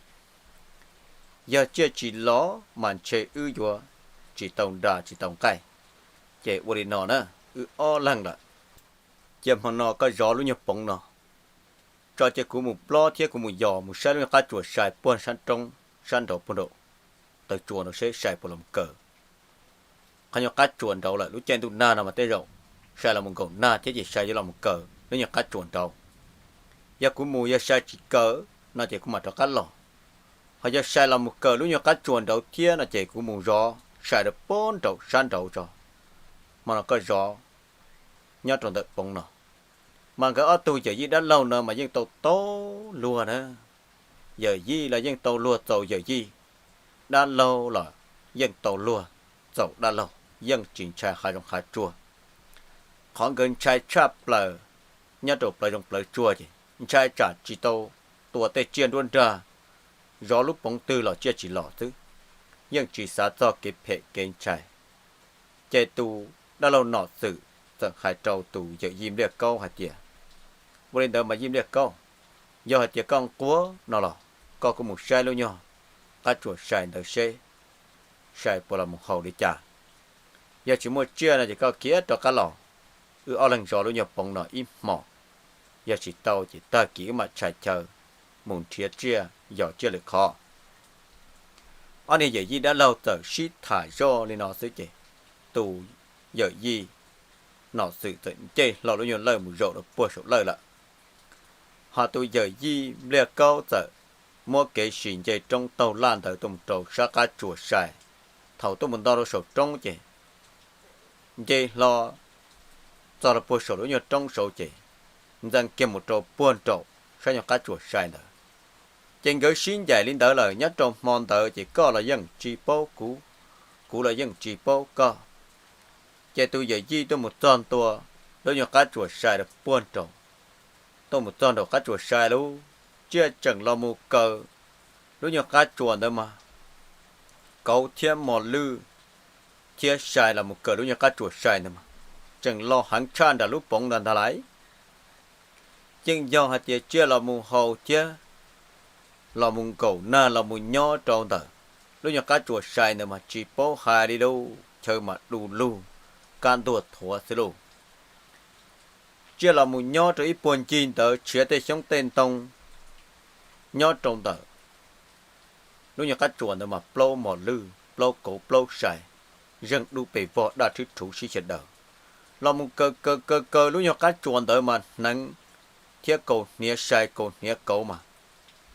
Yog tsiaj tsis los mas ntshe wb yuav tsis tau nra tsis tau nqaij. Ces ua li no na, wb ob leeg lawm, cia hmo no koj zov lub nyuag poov no, tso cia kuv mus plob thiab kuv mus yos mus saib lub nyuag qab tsuas sai puag sab roob sab nraud puag nraum taw tsua nraud seb sai puas los mus kaw. Qhov nyuag qab tsuas nraud lawm lub caij ntuj nag no mas tej zaum sai los mus nkaum nag thiab ces sai yuav los mus kaw lub nyuag qab tsuas nraud. Yog kuv mus yog sai tsis kaw no ces kuv mam rov qab los. Ho yog sai los mus kaw lub nyuag qab tsuas nraud thiab no ces kuv mus zov sai rau puag nraum sab nraud tso. Hmo no koj zov nyob rau ntawm Poob no. Mas nkawd ob tug yawm yij dab laug no mas yeej tau tau luag na. Yawm yij los yeej tau luag txaus yawm yij, dab laug los yeej tau luag txaus dab laug, yeej tsis ntshai hav zoov hav tsuag. Qhov nkawd ntshai tshaj plaws nyob rau plawv zoov plawv tsuag ces ntshai tsam tsis tau tua tej tsiaj nruab nrag, zov lub poov twg los tsiaj tsis los xwb, yeej tsis xav txog kev phem kev ntshai. Ces tus dab laug Nom Xwm txawm hais rau tus yawm yij Npliaj Kaub hais tias, ua li ntawd mas yij Npliaj Kaub, yog hais tias koj nquag no los koj kuj mus saib lub nyuag qab tsuas sai ntawd seb sai puas los mus haus li cas. Yog tsis muaj tsiaj no ces koj khiav rov qab los, wb ob leeg zov lub nyuag poov no ib hmos. Yog tsis tau ces tag kis wb mam tshais chaw mus nrhiav tsiaj yos tsiaj lwm qhov. Ob niag yawm yij dab laug txawm sib tham zoj li no xwb ces tus yawm yij Nom Xwm txawm nce hlo lub nyuag lawj mus zaum rau puag saum lawj lawm. Ho tus yawm yij Npliaj Kaub txawm muab kev sim nce roob taug laj ntawd tuaj mus rau sab qab tsuas sai. Thaum tuaj mus nto rau saum roob ces nce hlo txog rau puag saum lub nyuag roob saud ces ntxeev kiag mus rau puag nraum sab nyuag qab tsuas sai ntawd. Ces nkawd sib ncaim li ntawd lawm nyob rau hmo ntawd ces koj los yeej tsis paub kuv, kuv los yeej tsis paub koj. Ces tus yawm yij tuaj mus txog ntua lub nyuag qab tsuas sai rau puag nraud, tuaj mus txog nraum qab tsuas sai lub, tsiaj tseem los mus kaw lub nyuag qab tsuas ntawd mas kauv thiab mos lwj thiab sai los mus kaw lub nyuag qab tsuas sai ntawd mas tseem los heev tshaj nram lub poov ntawd ntag lauj. Yeej yog hais tias tsiaj los mus haus thiab los mus nkaum nag los mus nyob rau ntawm lub nyuag qab tsuas sai ntawd mas tsis paub hais li lauj, chaw mas du lug, kab ntuag thuav xwb lauj. Tsiaj los mus nyob rau ib puag ncig ntawd tshiav tej xyoob tej ntoo nyob rau ntawm lub nyuag qab tsuas ntawd mas plaub mos lwj, plaub kauv, plaub sai, zeeg dub pes vog daj rhwb rhuv sib xyaw daws. Los mus kaw kaw kaw kaw lub nyuag qab tsuas ntawd mas hneev thiab kaus hniav sai kaus hniav kauv mas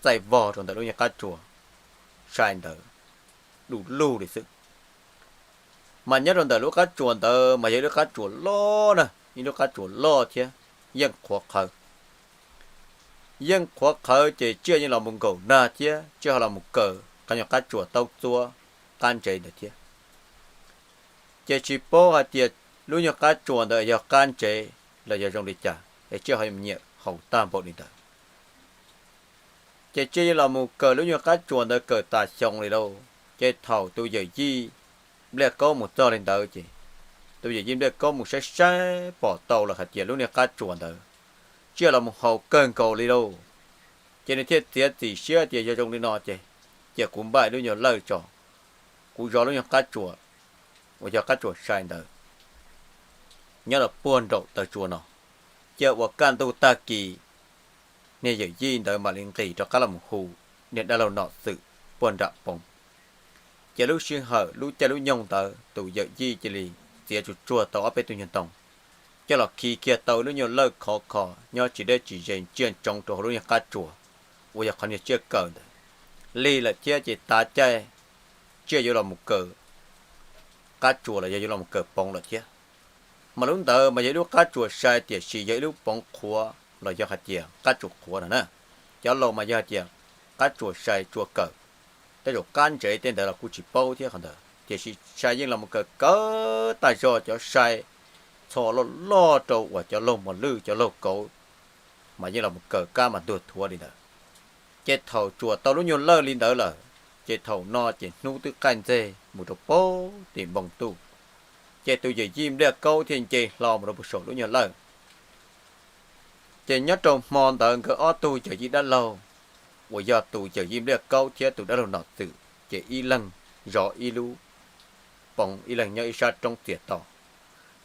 txaij vog rau ntawm lub nyuag qab tsuas sai ntawd du lug li xwb. Mas nyob rau ntawm lub qab tsuas ntawd mas yog ib lub qab tsuas loj na, ib lub qab tsuas loj thiab yeej qhuav qhawv. Yeej qhuav qhawv ces tsiaj yeej los mus nkaum nag thiab tsiaj ho los mus kaw qhov nyuag qab tsuas taub txuab qab ntsev ntawd thiab. Ces tsis paub hais tias lub nyuag qab tsuas ntawd yog qab ntsev los yog zoo li cas es tsiaj ho nyiam haus tag npaum li ntawd. Ces tsiaj yeej los mus kaw lub nyuag qab tsuas ntawd kaw tas xyoo li lauj. Ces thaum tus yawm yij Npliaj Kaub mus txog li ntawd ces tus yawm yij Npliaj Kaub mus saib saib pom tau lawm hais tias lub niag qab tsuas ntawd tsiaj los mus haus kawg nkaus li lauj. Ces nws thiaj txiav txim siab tias yog zoo li no ces cia kuv npaj lub nyuag lawj tso, kuv zov lub nyuag qab tsuas uas yog qab tsuas sai ntawd nyob rau puag nraum taw tsua no, cia ua kaj ntug tag kis niag yawm yij ntawd mam li nqis rov qab los mus hu niag dab laug Nom Xwm puag nram poov. Ces lub sij hawm lub caij lub nyoog ntawd tus yawm yij cia li txiav tsuag tsuag tau ob peb tug nyuag ntoo coj los khi kiag tau lub nyuag lawj khov kho nyob tsis deb tsis ze ntsia ntsoov rau hauv lub nyuag qab tsuas uas yog qhov niag tsiaj kaw ntawd. Lig lawm thiab ces tav caij tsiaj yuav los mus kaw qab tsuas los yog yuav los mus kaw poov lawm thiab. Mas lub ntawd mas yog ib lub qab tsuas sai tiam sis yog ib lub poov qhuav los yog hais tias qab tsuas qhuav no na. Cov laus mas yog hais tias qab tsuas sai tsua kaw, tej zaum qab ntsev tej ntawd los kuj tsis paub thiab qhov ntawd tiam sis sai yeej los mus kaw kaw tag zog cov sai txho loj loj rau uas cov laug mos lwj cov laug kauv mas yeej los mus kaw kab mas ntuag thuav li ntawd. Ces thaum tsuam tau lub nyuag lawj li ntawd lawm, ces thaum no ces hnub twb qaij ntxeg mus rau puag tim npoo ntuj, ces tus yawm yij Npliaj Kaub thiaj nce hlo mus rau puag saum lub nyuag lawj. Ces nyob rau hmo ntawd nkawd ob tug yawm yij dab laug uas yog tus yawm yij Npliaj Kaub thiab tus dab laug Nom Xwm ces ib leeg zov ib lub poov ib leeg nyob ib sab roob txias to,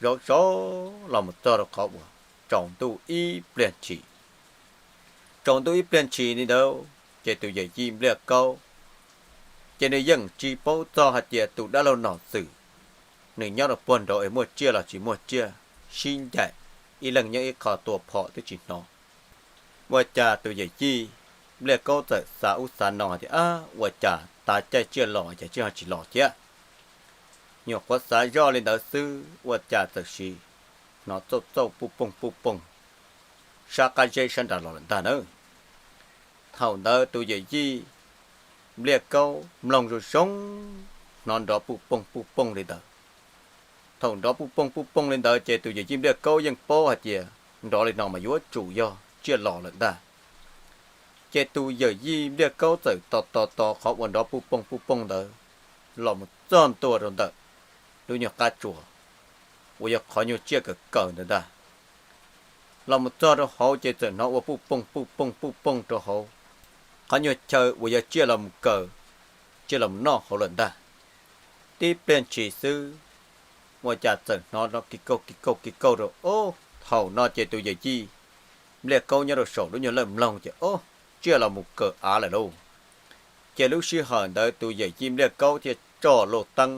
zov zov los mus txog rau qhov uas tsaus ntuj ib pliag ntshis. Tsaus ntuj ib pliag ntshis li ntawd ces tus yawm yij Npliaj Kaub ces nws yeej tsis paub txog hais tias tus dab laug Nom Xwm nws nyob rau puag nraud es muaj tsiaj los tsis muaj tsiaj, sib ncaim ib leeg nyob ib qho tua phom twb tsis hnov. Ua cas tus yawm yij Npliaj Kaub txawm xav ub xav no hais tias, ab, ua cas tav caij tsiaj los cas tsiaj ho tsis los thiab. Nyuam qhuav xav zoj li ntawd xwb ua cas txawm sim hnov txauj txauj puj pooj puj pooj sab qab zeb sab nrad los lawm ntag nawb. Thaum ntawd tus yawm yij Npliaj Kaub mloog zoo zoo, hnov nrov puj pooj puj pooj li ntawd. Thaum nrov puj pooj puj pooj li ntawd ces tus yawm yij Npliaj Kaub yeej paub hais tias nrov li no mas yuav tsum yog tsiaj los lawm ntag. Ces tus yawm yij Npliaj Kaub txawm tos tos tos qhov uas nrov puj pooj puj pooj ntawd los mus txog ntua rau ntawm lub nyuag qab tsuas uas yog qhov nyuag tsiaj kawm kawm ntawd ntag. Los mus txog rau hauv ces txawm hnov ua puj pooj puj pooj puj pooj rau hauv qhov nyuag chaw uas yog tsiaj los mus kawm, tsiaj los mus noj hauv lawm ntag. Tib pliag ntshis xwb, ua cas txawm hnov no ki kauj ki kauj ki kauj rau, o, thaum no ces tus yawm yij Npliaj Kaub nyob rau saum lub nyuag lawj mloog ces, o, tsiaj los mus kawm av lawm lauj. Ces lub sij hawm ntawd tus yawm yij Npliaj Kaub thiaj tso lauj teeb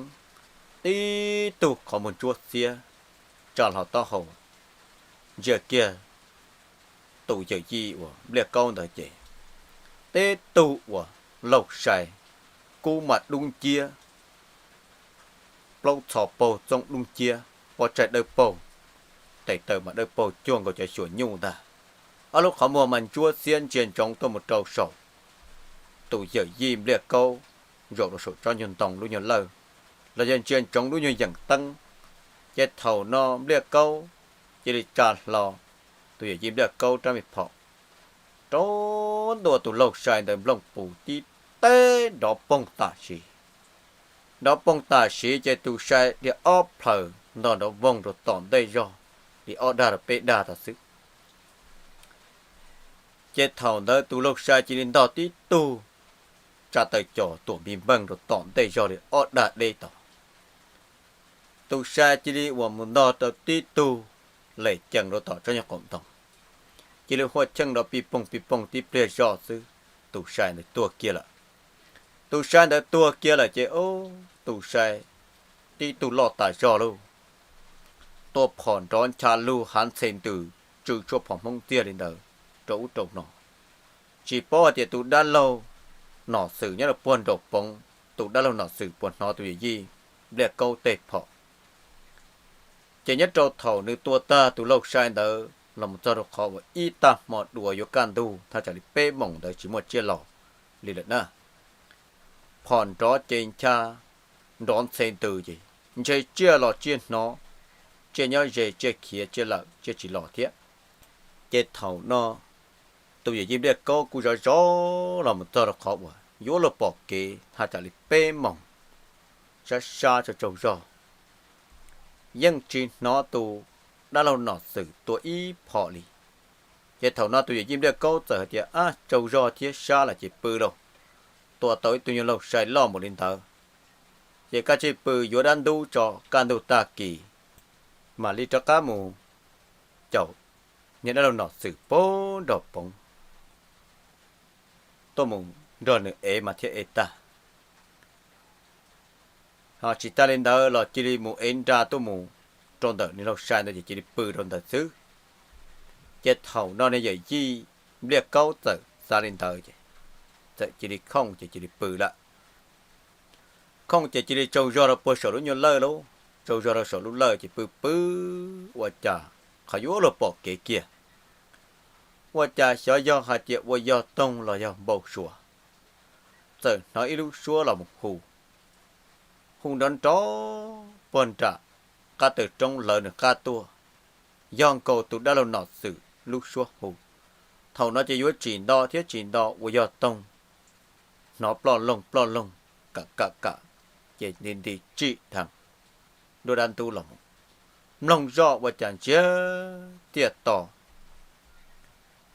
tib tug qhov muag ntsuab xiab tsa hlo taub hau ntsia kiag tus yawm yij uas Npliaj Kaub ntawd ces, tib tug uas laug sai, kub mas dub nciab, plaub txhos paug txooj dub nciab, pob tsaig dawb paug, tes taw mas dawb paug cuag nkaus cov xyuas nyuj ntag. Ob lub qhov muag mas ntsuab xiab ntsia ntsoov tuaj mus rau saum tus yawm yij Npliaj Kaub zaum rau saum tsob nyuag ntoo lub nyuag lawj, los yog ntsia ntsoov lub nyuag yeem teeb. Ces thaum no Npliaj Kaub cia li tsa hlo tus yawm yij Npliaj Kaub rab me phom rau ntua tus laug sai ntawd nplooj pus tib teb nrov poog tam sim. Nrov poog tam sim ces tus sai dhia ob plhaws ntog nrov voog rau tom ntej zog li ob dag rau peb dag tod xwb. Ces thaum ntawd tus laug sai cia li ntog tib tug tsa taw cos tuam npig npeeg rau tom ntej zog li ob dag deb tod. Tus sai cia li uas mus ntog rau tib tug lem cees rau tom tsob nyuag qaum ntoo, cia li huaj cheej nrov pij poog pij poog tib pliag zoj xwb, tus sai ntawd tuag kiag lawm. Tus sai ntawd tuag kiag lawm ces, o, tus sai tib tug loj tas zog lauj, tua phom nrov ncha lug hav ntxhe ntws tsw tshuaj phom Hmoob txiag li ntawd rau ub rau no. Tsis paub hais tias tus dab laug Nom Xwm nyob rau puag nraum poov, tus dab laug Nom Xwm puas hnov tus yawm yij Npliaj Kaub tej phom. Ces nyob rau thaum nws tua tag tus laug sai ntawd los mus txog rau qhov uas ib tag hmo dua yuav kaj ntug thaj tsam li peb moos ntawd tsis muaj tsiaj los li lawm na. Phom nrov ces ncha, nrov ntxhe ntws ces ntshe tsiaj los tsiaj hnov, tsiaj nyob ze tsiaj khiav tsiaj lawm tsiaj tsis los thiab. Ces thaum no tus yawm yij Npliaj Kaub kuj zov zov los mus txog rau qhov uas yuav luag pom kev thaj tsam li peb moos, sab sab tsaug tsaug zog, yeej tsis hnov tus dab laug Nom Xwm tua ib phom li. Ces thaum no tus yawm yij Npliaj Kaub txawm hais tias, ab, tsaug zog thiab sab lawm ces pw lauj, tua tau ib tug nyuag laug sai loj npaum li ntawd, ces koj cia li pw yuav dab ntub tso, kaj ntug tag kis mam li rov qab mus caum niag dab laug Nom Xwm puag nraum poov tuaj mus nrog nws ev mas thiaj ev tag. Ho tsis tas li ntawd los cia li mus ev nra tuaj mus rau ntawm niag laug sai ntawd ces cia li pw rau ntawd xwb. Ces thaum no niag yawm yij Npliaj Kaub txawm xav li ntawd ces txawm cia li khooj ces cia li pw lawm. Khooj ces cia li tsaug zog rau puag saum lub nyuag lawj lauj, tsaug zog rau saum lub lawj ces pw pw, ua cas qhov yuav luag pom kev kiag. Ua cas xyov yog hais tias ua yog toog los yog npau suav, txawm hnov ib lub suab los mus hu, hu nrov nrov puag nram qab taw roob lawv nws qab tuaj, yog nkaus tus dab laug Nom Xwm lub suab hu. Thaum no ces yuav tsim nto thiab tsis nto ua yog toog, hnov ploj loog ploj loog, kam kam kam, ces nti nti tsim dheev nruab dab ntub los mus. Mloog zoj ua cas ntsiag tiaj to.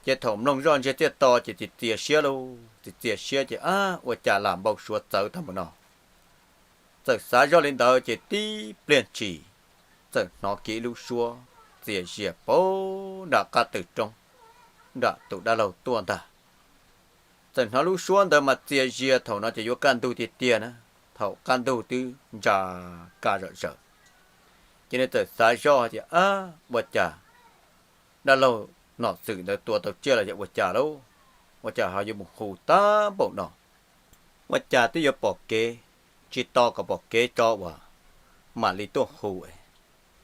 Ces thaum mloog zoj ntsiag tiaj to ces txias txias siab lauj, txias txias siab ces, ab, ua cas lam npau suav txawv tag npaum no. Txawm xav zoj li ntawd ces tib pliag ntshis txawm hnov kiag ib lub suab txias zias puag nram qab taw roob nram tus dab laug tuaj ntag. Txawm hnov lub suab ntawd mas txias zias thaum no ces yuav kaj ntug tiag tiag na, thaum kaj ntug twb ntsa ka zom zaws. Ces nws txawm xav zoj hais tias, ab, ua cas dab laug Nom Xwm ntawd tua tau tsiaj los yog ua cas lauj, ua cas ho yuav mus hu tag npaum no. Ua cas twb yuav pom kev, tsis tau kom pom kev tso uas mam li tuaj hu es,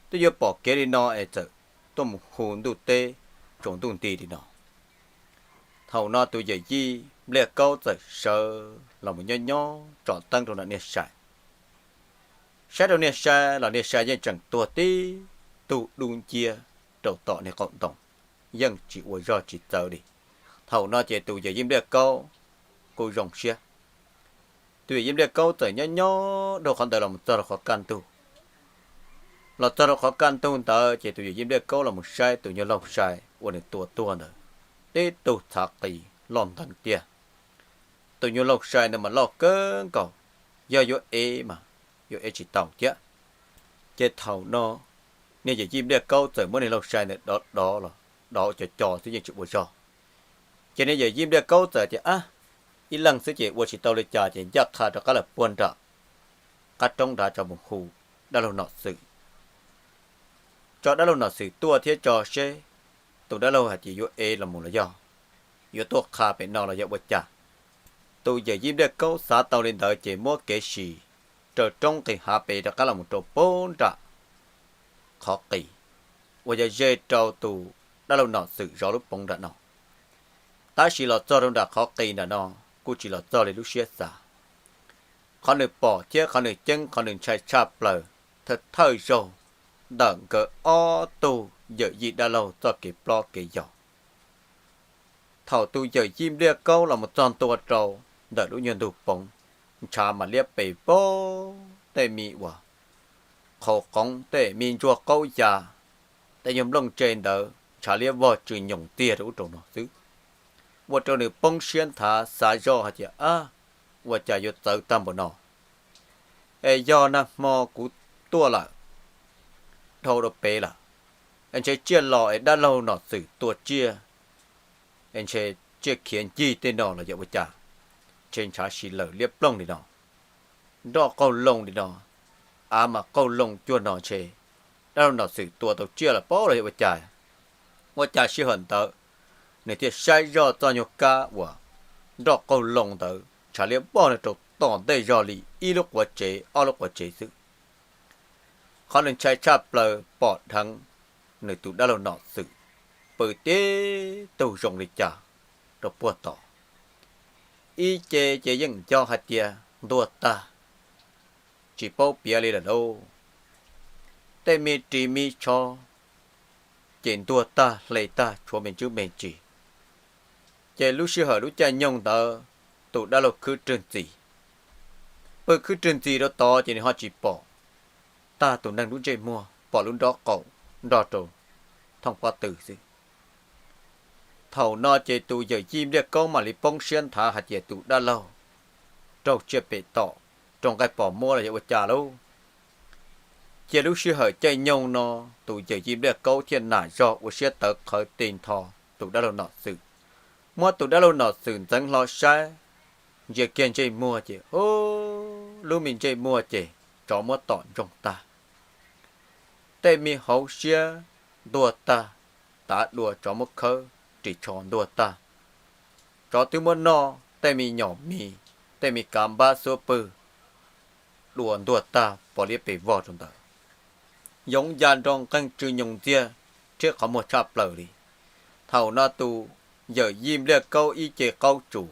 twb yuav pom kev li no es txawm tuaj mus hu ntuj teb tsaus ntuj nti li no. Thaum no tus yawm yij Npliaj Kaub txawm sawv los mus nyob nyob tsom teeb rau nram niag sai. Saib rau niag sai los niag sai yeej tseem tuag tib tug dub nciab rau tom niag qaum ntoo, yeej tsis ua zog tsis txawv li. Thaum no ces tus yawm yij Npliaj Kaub kuj zoo siab. Tus yawm yij Npliaj Kaub txawm nyob nyob dhau qhov ntawd los mus txog rau qhov kaj ntug. Los txog rau qhov kaj ntug ntawd ces tus yawm yij Npliaj Kaub los mus saib tus nyuag laug sai uas nws tua tuag ntawd, tib tug txhav qis loj nteev tiag. Tus nyuag laug sai ntawd mas loj kawg nkaus, yog yuav ev mas yuav ev tsis tau thiab. Ces thaum no niag yawm yij Npliaj Kaub txawm muab niag laug sai ntawd dov dov los dov co co xwb yeej tsis ua zog. Ces niag yawm yij Npliaj Kaub txawm tias, ab, ib leeg xwb ces ua tsis tau li cas ces ncaj qha rov qab los puag nram qab roob nrad tso mus hu dab laug Nom Xwm. Tso dab laug Nom Xwm tuaj thiab tso seb tus dab laug hais tias yuav ev los mus los yog yuav tuaj qha pem no los yog ua cas. Tus yawm yij Npliaj Kaub xav tau li ntawd ces muab kev sim raws roob nqis hav pem rov qab los mus rau puag nram qhov qis uas yog ze rau tus dab laug Nom Xwm zov lub poov nram no. Tab sis los txog rau nram qhov qis nram no kuj tsis los txog li lub siab xav. Qhov nws pom thiab qhov nws ceeb qhov nws ntshai tshaj plaws thawj thawj zaug ntawm nkawd ob tug yawm yij dab laug txoj kev plob kev yog. Thaum tus yawm yij Npliaj Kaub los mus txog ntua rau ntawm lub nyuag ntug poov, ntshav mas liab pes vog, tej me uas qhauv qoov tej me ntsuag qaub ya, tej nyuag nplooj tse ntawd ntshav liab vog tsw nyoos tiag rau ub rau no xwb. Ua rau nws poob siab nthav xav zoj hais tias, ab, ua cas yuav txawv tag npaum no. Es yog nag hmo kuv tuaj lawm, dhau rau pem lawm, es ntshe tsiaj los es dab laug Nom Xwm tua tsiaj, es ntshe tsiaj khiav ncig tej no los yog ua cas, ntshe ntshav si lawm liab ploog li no, nroj qaug loo li no, av mas qaug loo cuag no ntshe dab laug Nom Xwm tua tau tsiaj los paub los yog ua cas. Ua cas sij hawm ntawd nws thiaj saib zoj txoj nyuag kab uas nroj qaug loo ntawd ntshav liab vog no rau tom ntej zog li ib lub quav tsev ob lub quav tsev xwb. Qhov nws ntshai tshaj plaws pom dheev nws tus dab laug Nom Xwm pw tib tug zoo li cas rau puag tod. Ib ce ces yeej nco hais tias ntuag tag, tsis paub piav li lawm lauj. Tej me ris me tsho ces ntuag tag hle tag tshuav me ntsis me ntsis. Ces lub sij hawm lub caij nyoog ntawd tus dab laug khwb rwg ntxis, pw khwb rwg ntxis rau tod ces nws ho tsis pom tag tus neeg lub ntsej muag, pom lub nrob qaum nrog rau thooj pob tw xwb. Thaum no ces tus yawm yij Npliaj Kaub mam li poob siab nthav hais tias tus dab laug raug tsiaj pem tom, raug nqaij pos muab los yog ua cas lauj. Cia lub sij hawm caij nyoog no tus yawm yij Npliaj Kaub thiaj nam zog ua siab tawv qhawv ti nrho tus dab laug Nom Xwm. Muab tus dab laug Nom Xwm ntxeev hlo saib, ntsia kiag ntsej muag ces, ub, lub me ntsej muag ces tsov muab tom ntsoog tag. Tej me hauv siab ntuag tag, tav dua tsov muab khawb ris tsho ntuag tag. Tsov twb muab noj tej me nyom mis, tej me kav npab xuab pwg dua ntuag tag pov liab pes vog rau ntawd. Yoov ya nroo nqeeg tsw nyoos ntxiag, rhiab qhov muag tshaj plaws li. Thaum no tus yawm yij Npliaj Kaub ib ce qaub tsus,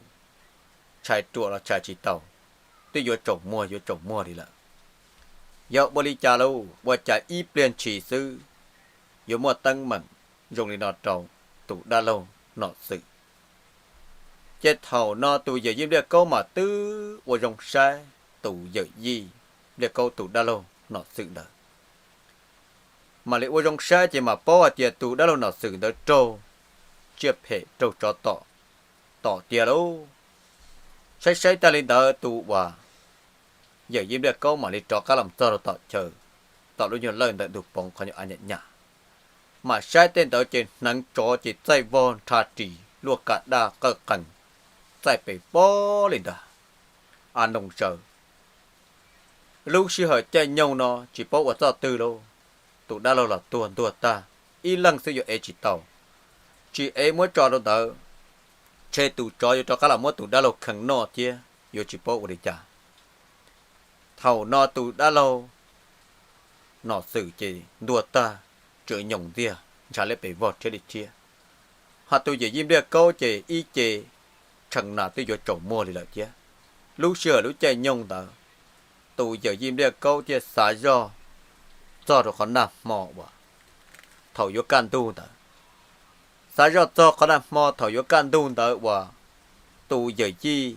tshais ruam los tshais tsis tau, twb yuav tsaus muag yuav tsaus muag li lawm. Yog ua li cas lauj, ua cas ib pliag ntshis xwb yuav muaj teeb meem zoo li no rau tus dab laug Nom Xwm? Ces thaum no tus yawm yij Npliaj Kaub mam twb ua zoo saib tus yawm yij Npliaj Kaub tus dab laug Nom Xwm ntawd. Mam li ua zoo saib ces mam paub hais tias tus dab laug Nom Xwm ntawd raug tsiaj phem raug tsov tom, tom tiag lauj. Saib saib tag li ntawd tus uas yawm yij Npliaj Kaub mam li rov qab los txog rau tom chaw, tom lub nyuag lawj ntawm ntug poov qhov nyuag av nyam nyam. Mam saib tej ntawd ces hneev tsov ces txaij vog nrha ris luaj ka daj qawj qees, txaij pes pob li ntag. A noo zaws, lub sij hawm caij nyoog no tsis paub ua txoj twg lauj, tus dab laug los tuag ntuag tag, ib leeg xwb yuav ev tsis tau. Tsis ev muab tso rau ntawd, ntshe tus tsov yuav rov qab los muab tus dab laug khees noj thiab yuav tsis paub ua li cas. Thaum no tus dab laug Nom Xwm ces ntuag tag, tsw nyoos ntxiag, ntshav liab pes vog rhiab li rhiab. Ho tus yawm yij Npliaj Kaub ces ib ce tshee nas twb yuav tsaus muag li lawm thiab. Lub sij hawm lub caij nyoog ntawd, tus yawm yij Npliaj Kaub thiaj xav zoj txog rau qhov nag hmo uas thaum yuav kaj ntug ntawd. Xav zoj txog qhov nag hmo thaum yuav kaj ntug ntawd uas tus yawm yij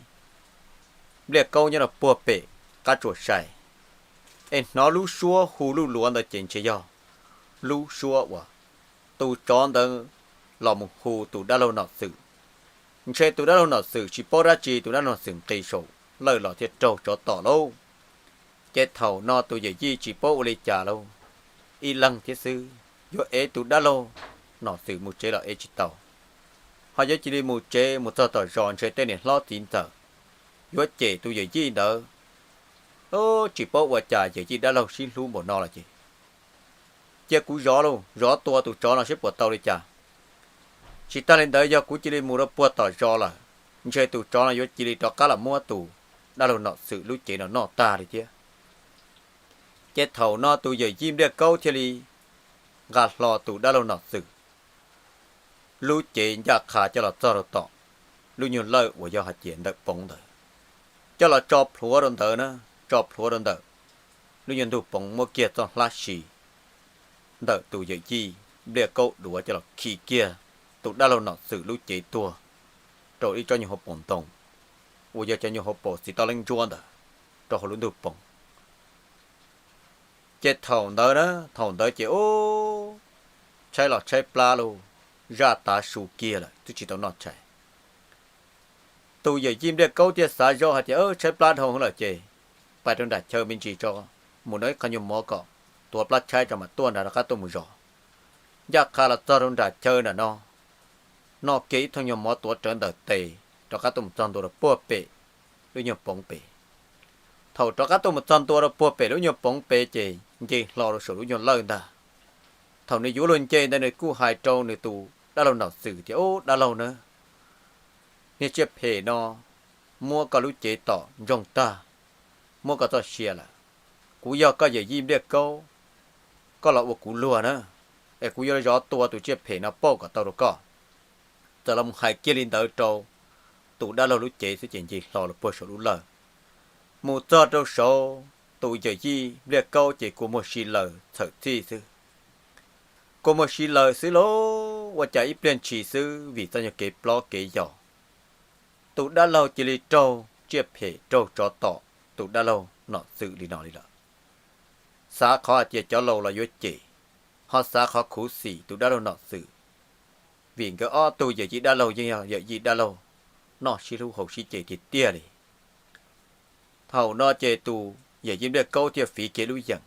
Npliaj Kaub nyob rau puag pem qab tsuas sai, es hnov lub suab hu luj luav ntawd ces ntshe yog lub suab uas tus tsov ntawd los mus hu tus dab laug Nom Xwm. Ntshe tus dab laug Nom Xwm tsis paub dab tsi, tus dab laug Nom Xwm nqis saum lawj los thiaj raug tsov tom lauj. Ces thaum no tus yawm yij tsis paub ua li cas lauj, ib leeg thiab xwb, yuav ev tus dab laug Nom Xwm mus tsev los ev tsis tau. Ho yuav cia li mus tsev mus txog tom zos ntshe tej niam hlob txiv ntxawm yuav cem tus yawm yij ntawd. Tsis paub ua cas yawm yij dab laug sib hlub npaum no los ces cia kuv zov lauj, zov tua tus tsov no seb puas tau li cas. Tsis tas li ntawd yog kuv cia li mus rau puag tom zos lawm, ntshe tus tsov no yuav cia li rov qab los muab tus dab laug Nom Xwm lub cev no noj tag li thiab. Ces thaum no tus yawm yij Npliaj Kaub thiaj li nqa hlo tus dab laug Nom Xwm lub cev ncaj qha coj los txog rau tom lub nyuag lawj uas yog hais tias ntawm poov ntawd, coj los tso plhuav rau ntawd na, tso plhuav rau ntawm lub nyuag ntug poov, muab kiag txoj hlab si ntawm tus yawm yij Npliaj Kaub duav coj los khi kiag tus dab laug Nom Xwm lub cev tuag rau ib tsob nyuag hauv paus ntoo uas yog cov nyuag hauv paus txiv toj leeb ntsuab ntawd rau hauv lub ntug poov. Ces thaum ntawd na, thaum ntawd ces ub, tshaib los tshaib plab lauj, zaj tav su kiag lawm twb tsis tau noj tshais. Tus yawm yij Npliaj Kaub thiaj xav zoj hais tias tshaib plab dhau lawm ces pais rau nram chaw me ntsis tso, mus noj ib qho nyuag mov kom tuav plab tshaib tso mam tuaj nrad rov qab tuaj mus zov. Ncaj qha los txog rau nram chaw nram no, noj kiag ib thooj nyuag mov tuav rawv ntawm tes rov qab tuaj mus txog ntua rau puag pem lub nyuag poov pem. Thaum rov qab tuaj mus txog ntua rau puag pem lub nyuag poov pem ces nce hlo rau saum lub nyuag lawj ntag. Thaum nws yuav luag nce ntawd nws kuj hais rau nws tus dab laug Nom Xwm tias, Ub, dab laug na, niag tsiaj phem no muab koj lub cev tom ntsoog tag, muab koj txoj sia lawm. Kuv yog koj yawm yij Npliaj Kaub, koj los ua kuv luag na, es kuv yuav zov tua tus tsiaj phem no pauj kom tau rau koj. Txawm los mus hais kiag li ntawd rau tus dab laug lub cev xwb ces nce hlo los puag saum lub lawj. Mus txog rau saud, tus yawm yij Npliaj Kaub ces kua muag si laws txhawm txhij xwb. Kua muag si laws xwb lauj, ua cas ib pliag ntshis xwb vim txoj nyuag kev plob kev yos, tus dab laug cia li raug tsiaj phem raug tsov tom tus dab laug Nom Xwm li no li lawm. Xav qhov hais tias cov laus los yuav cem, ho xav qhov khuv xim tus dab laug Nom Xwm, vim nkawd ob tug yawm yij dab laug yeej yog yawm yij dab laug noj sib hlub haus sib ce tiag tiag li. Thaum no ces tus yawm yij Npliaj Kaub thiaj fiv kiag lub yeem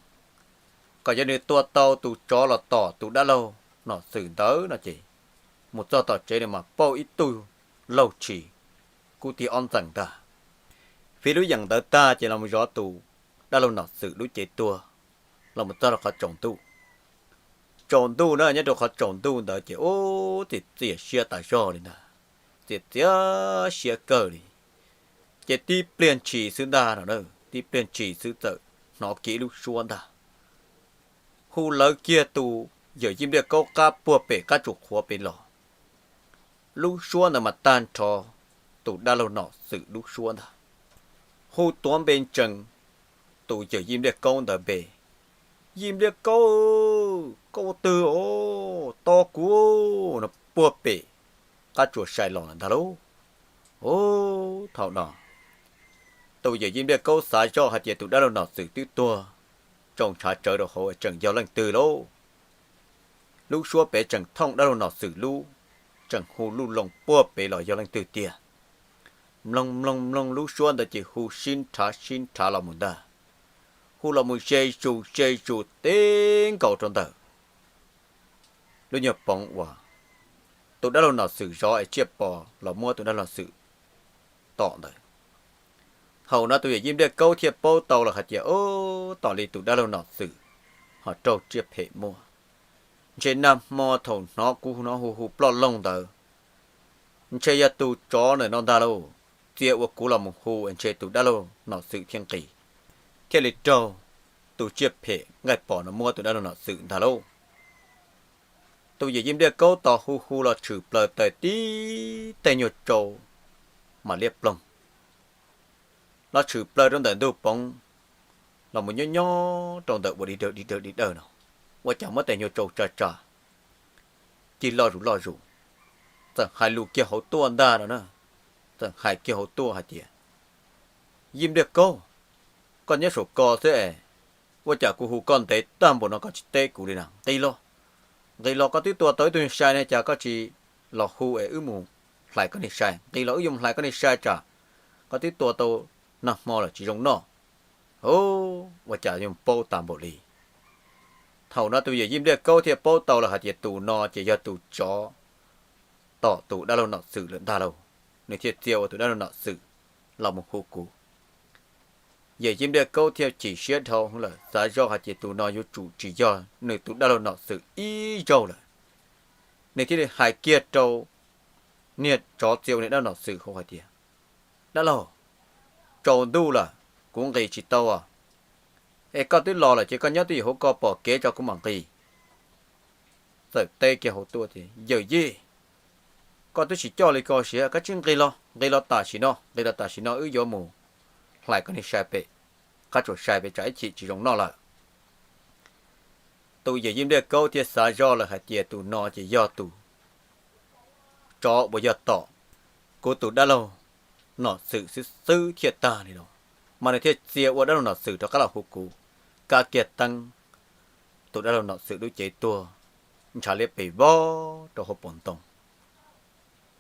kom yog nws tua tau tus tsov los tom tus dab laug Nom Xwm ntawd no ces mus txog tom tsev nws mam pauj ib tug laug tshis kub tig ob ntxees ntag. Fiv lub yeem ntawd tag ces los zov tus dab laug Nom Xwm lub cev tuag los mus txog rau qhov tsaus ntuj. Tsaus ntuj na, nyob rau qhov tsaus ntuj ntawd ces ub, txias txias siab tas zog li ntag, txias txias siab kawg li. Ces tib pliag ntshis xwb ntag no, tib pliag ntshis xwb txawm hnov kiag ib lub suab ntag, hu lawv kiag tus yawm yij Npliaj Kaub qab puag pem qab tsuas qhuav pem los. Lub suab ntawd mas tag nrho tus dab laug Nom Xwm lub suab ntag, hu tuav npe ntsees tus yawm yij Npliaj Kaub ntawd npe. Yij Npliaj Kaub, koj ua twg os, tos kuv no, puag pem qab tsuas sai los lawm ntag lauj. Ub, thaum no tus yawm yij Npliaj Kaub xav zoj hais tias tus dab laug Nom Xwm twb tuag tsoo ntshav tsawv rau hauv, tseem yog leej twg lauj? Lub suab pem tseem thooj dab laug Nom Xwm lub, tseem hu luj loo puag pem los yog leej twg tiag. Mloog mloog mloog lub suab ntawd ces hu sib nrhav sib nrhav los mus ntag, hu los mus ze zus ze zus teb nkaus rau ntawm lub nyuag poov uas tus dab laug Nom Xwm zov es tsiaj pos los muab tus dab laug Nom Xwm tom ntawd. Thaum no tus yawm yij Npliaj Kaub thiaj paub tau lawm hais tias, Ub, tos li tus dab laug Nom Xwm ho raug tsiaj phem muab. Ntshe nag hmo thaum hnov kuv hnov hu hu ploj loog ntawd, ntshe yog tus tsov ntawm no ntag lauj. Txia ua kuv los mus hu es ntshe tus dab laug Nom Xwm thiaj nqis, thiaj li raug tus tsiaj phem nqaij pos no muab tus dab laug Nom Xwm ntag lauj. Tus yawm yij Npliaj Kaub tos hu hu los tshwm plaws tawm tib teg nyuag tsau mam liab ploog, los tshwm plaws rau ntawm ntug poov, los mus nyob nyob rau ntawm ua dig dawg dig dawg dig dawg no, ua cas muab teg nyuag tsau tsa tsa, cig loj zus loj zus, txawm hais lus kiag hauv tuaj ntag no na. Txawm hais kiag hauv tuaj hais tias, Yij Npliaj Kaub, koj nyob saum ko xwb es, ua cas kuv hu koj ntev tag npaum no koj tsis teb kuv li na? Nqis los, nqis los, koj twb tua tau ib tug sai ne, cas koj tsis los hu es wb mus hlais koj niag sai? Nqis los wb yuav mus hlais koj niag sai tsam koj twb tua tau nag hmo lawm tsis zoo noj. Ua cas yuav paub tas npaum li. Thaum no tus yawm yij Npliaj Kaub thiaj paub tau lawm hais tias tus no ces yog tus tsov tom tus dab laug Nom Xwm lawm ntag lauj. Nws thiaj txia ua tus dab laug Nom Xwm los mus hu kuv. Yawm yij Npliaj Kaub thiaj chim siab dhau lawm, xav zoj hais tias tus no yuav tsum tsis yog nws tus dab laug Nom Xwm ib zaug lawm. Nws thiaj li hais kiag rau niag tsov txia ua niag dab laug Nom Xwm hauv hais tias, Dab laug, tsaus ntuj lawm, kuv nqis tsis tau os. Es koj twb los lawm ces koj nyob twj ywm hauv ko pom kev tso kuv mam nqis. Txawm teb kiag hauv tuaj tias, Yawm yij, koj twb tsis coj li ko siav, koj tsis nqis los, nqis los tam sim no, nqis los tam sim no wb yuav mus hlais koj niag sai pem, qab tsuas sai pem tsam ib chim tsis zoo noj lawm. Tus yawm yij Npliaj Kaub thiaj xav zoj lawm hais tias tus no ces yog tus tsov uas yog tom kuv tus dab laug Nom Xwm xwb xwb thiaj tag li los, mas nws thiaj txia ua dab laug Nom Xwm rov qab los hu kuv. Kab kiag teeb, tus dab laug Nom Xwm lub cev tuag ntshav liab pes vog rau hauv paus ntoo.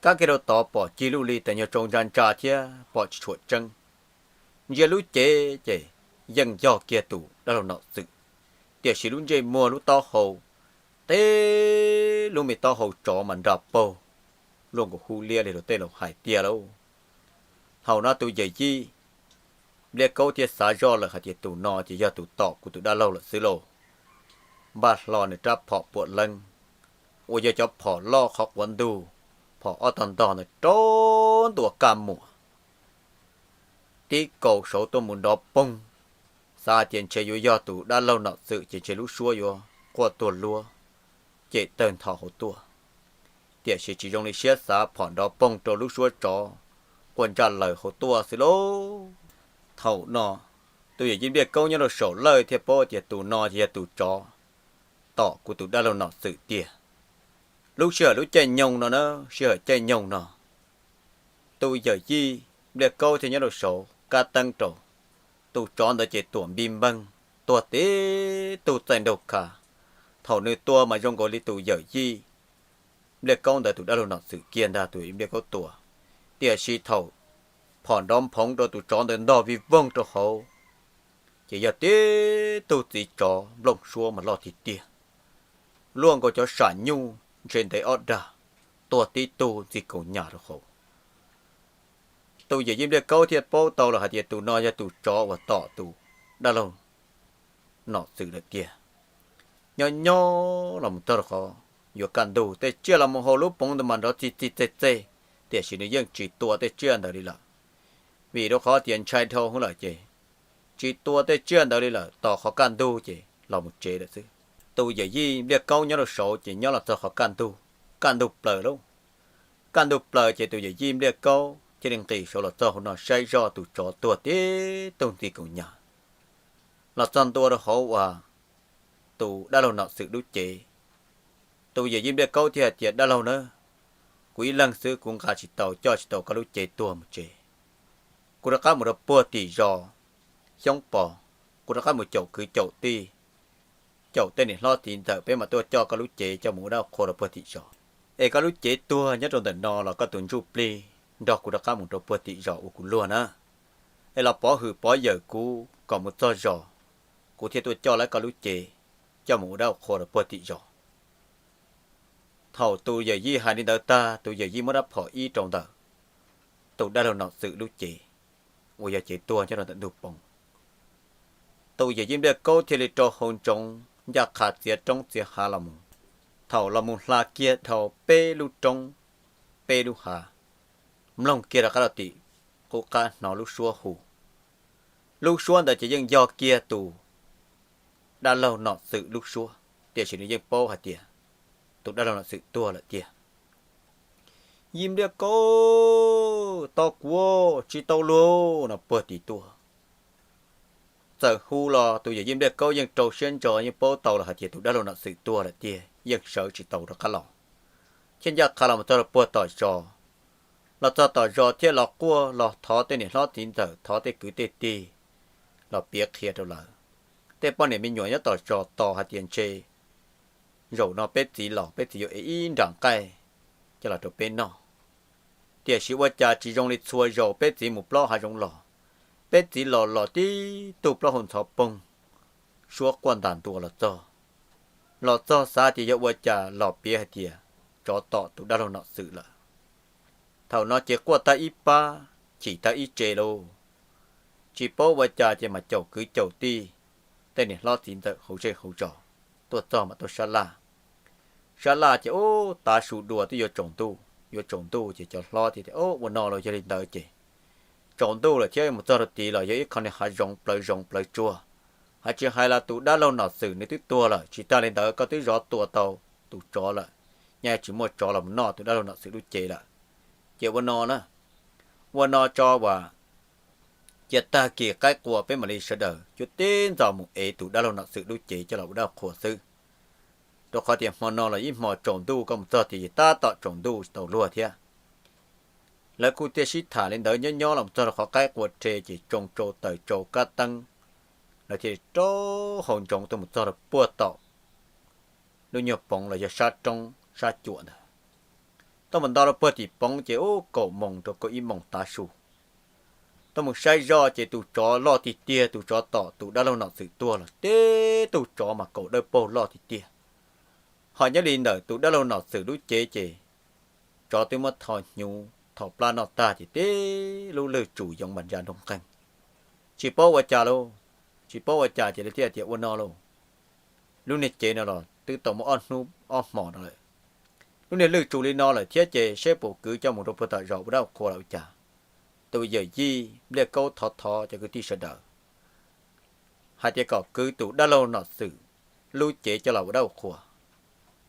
Kab kiag rau tod pom cig luj li tes nyuag tsau ntsa ntsa thiab pom tsis tshua tseeb. Ntsia lub cev ces yeej yog kiag tus dab laug Nom Xwm, tiam sis lub ntsej muag lub taub hau, teb lub me taub hau tsov mas nra paug luaj nkaus hub liab li luag tej laus hais tiag lauj. Thaum no tus yawm yij Npliaj Kaub thiaj xav zoj lawm hais tias tus no ces yog tus tom kuv tus dab laug lawm xwb lauj. Npaj hlo nws rab phom puam leeb uas yog cov phom loj qhov quav ntug, phom ob tog ntog ntawd rau ntua kaj muam, tib kaus saud tuaj mus nrov poog. Xav hais tias ntshe yuav yog tus dab laug Nom Xwm ces ntshe lub suab yuav quaj tuag luab, cem tawg ntho hauv tuaj. Tiam sis tsis zoo li siab xav, phom nrov poog rau lub suab tsov quaj ntsaj laws hauv tuaj xwb lauj. Thaum no tus yawm yij Npliaj Kaub nyob rau saum lawj thiaj paub tias tus no ces yog tus tsov tom kuv tus dab laug Nom Xwm tiag. Lub sij hawm lub caij nyoog no na, sij hawm caij nyoog no, tus yawm yij Npliaj Kaub thiaj nyob rau saud kab teeb rau. Tus tsov ntawd ces tuam npij npeeg, tuag tib tug txaij nraug kha. Thaum nws tuag mas zoo nkaus li tus yawm yij Npliaj Kaub ntawd tus dab laug Nom Xwm kiag ntag tus yawm yij Npliaj Kaub tua. Tiam sis thaum phom nrov nphoov rau tus tsov ntawd ntog vij voog rau hauv, ces yog tib tug txiv tsov nplooj suab mas loj tiag tiag, luaj nkaus cov sam nyuj ntshe ntev ob dag, tuag tib tug ntxig kaus nyas rau hauv. Tus yawm yij Npliaj Kaub thiaj paub tau lawm hais tias tus no yog tus tsov uas tom tus dab laug Nom Xwm lawm tiag. Nyob nyob los mus txog rau qhov yuav kaj ntug, tej tsiaj los mus hauv lub poov ntawd mas nrov txi txi txej txej, tiam sis nws yeej tsis tua tej tsiaj ntawd li lawm. Vim rau qhov tias ntshai dhau hwv lawm ces tsis tua tej tsiaj ntawd li lawm, tos qhov kaj ntug ces los mus tsev lawm xwb. Tus yawm yij Npliaj Kaub nyob rau saud ces nyob los txog qhov kaj ntug, kaj ntug plaws lauj. Kaj ntug plaws ces tus yawm yij Npliaj Kaub thiaj li nqis saud los txog hauv no saib zoj tus tsov tuag tib tug ntxig kaus nyas, los txog ntua rau hauv uas tus dab laug Nom Xwm lub cev. Tus yawm yij Npliaj Kaub thiaj hais tias, Dab laug na, kuv ib leeg xwb kuv nqa tsis tau, coj tsis tau koj lub cev tuag mus tsev. Kuv rov qab mus rau puag tim zos Xyoob Pos, kuv rov qab mus caum kwv caum tij, caum tej niam hlob txiv ntxawm, peb mam tuaj coj koj lub cev coj mus ua dab qhua rau puag tim zos. Es koj lub cev tuag nyob rau ntawm no los koj tus ntsuj plig nrog kuv rov qab mus rau puag tim zos ua kuv luag na. Es los pov hwm pov yawm kuv kom mus txog zos, kuv thiaj tuaj coj lawv koj lub cev coj mus ua dab ua qhua rau puag tim zos. Thaum tus yawm yij hais li ntawd tag, tus yawm yij muab rab phom ib rau ntawm tus dab laug Nom Xwm lub cev uas yog cev tuag nyob rau ntawm ntug poov. Tus yawm yij Npliaj Kaub thiaj li rau hau ntsoov ncaj qha txiav roob txiav hav los mus. Thaum los mus hla kiag dhau peb lub roob, peb lub hav, mloog kiag rov qab rau tim qub qab hnov lub suab hu. Lub suab ntawd ces yeej yog kiag tus dab laug Nom Xwm lub suab, tiam sis nws yeej paub hais tias tus dab laug nom xwm tuag lawm tiag. Yij Npliaj Kaub, tau kuv tsis tau luag no puag tim tuaj. Txawm hu los tus yawm Yij Npliaj Kaub yeej rau siab ntso, yeej paub tau los hais tias tus dab laug nom xwm tuag lawm tiag, yeej sawv tsis tau rov qab los. Thiaj ncaj qha los mus txog rau puag tom zos. Los txog tom zos thiaj los quaj los thov tej niam hlob txiv ntxawm, thov tej kwv tej tij los piav qhia rau lawv. Tej poj niam me nyuam nyob tom zos tos hais tias ntshe zaum no peb txiv los peb txiv yuav ev ib nra nqaij coj los rau peb noj. Tiam sis ua cas tsis zoo li txhua zaus peb txiv mus plob hav zoov los, peb txiv los los tib tug plaub hau ntxhov poog, suab quaj ntas ntua los txog. Los txog xav tias yog ua cas los piav hais tias tsov tom tus dab laug nom xwm lawm. Thaum no ces quaj tag ib pab, chim tag ib tse lauj. Tsis paub ua cas ces mas caum kwv caum tij, tej niam hlob txiv ntxawm hauv zej hauv zos tuaj txog mas tuaj sab laj. Sab laj ces ub, tav su dua twb yuav tsaus ntuj, yuav tsaus ntuj ces cov hlob thiaj tias, Ub, ua no los yog li ntawd ces tsaus ntuj lawm thiab mus txog rau tid los yog ib qho niag hav zoov plawv zoov plawv tsuag. Hais tsis hais los tus dab laug nom xwm nws twb tuag lawm, tsis tas li ntawd koj twb zov tua tau tus tsov lawm, nyaj tsis muaj tsov los mus noj tus dab laug nom xwm lub cev lawm. Ces ua no na, ua no tso uas cia tag kis qaib qua peb mam li sawv daws cuab tib ntxo mus ev tus dab laug nom xwm lub cev coj los ua dab qhua xwb. Rau qhov tias hmo no los ib hmo tsaus ntuj, koj mus txog tias tab tom tsaus ntuj tsis tau luag thiab. Lawv kuj thiaj sib tham li ntawd nyob nyob los txog rau qhov qaib qua rhe ces tsoo tsau taws tsau kab teeb, lawv thiaj li rau hau ntsoov tuaj mus txog rau puag tom lub nyuag poov los yog sab roob sab cuam ntawd. Tuaj mus nto rau puag tim poov ces ub, kaum moos rau kaum ib moos tav su. Tuaj mus saib zoj ces tus tsov loj tiag tiag, tus tsov tom tus dab laug nom xwm tuag los tib tug tsov mas kaum dawb paug loj tiag tiag. Ho nyob li ntawm tus dab laug nom xwm lub cev ces tsov twb muab tho hnyuv tho plab noj tag ces tib lub lwj tsum yoov mas ntsa nroog qeeg. Tsis paub ua cas lauj, tsis paub ua cas ces lawv thiaj tias ua no lauj, lub niag cev no los twb tau muaj ob hnub ob hmos no lawm. Lub niag lwj tsum li no lawm thiab ces seb puas kwv coj mus rau puag tom zos ua dab ua qhua los ua cas. Tus yawm yij Npliaj Kaub thov thov cov kwv tij sawv daws hais tias kom kwv tus dab laug nom xwm lub cev coj los ua dab ua qhua.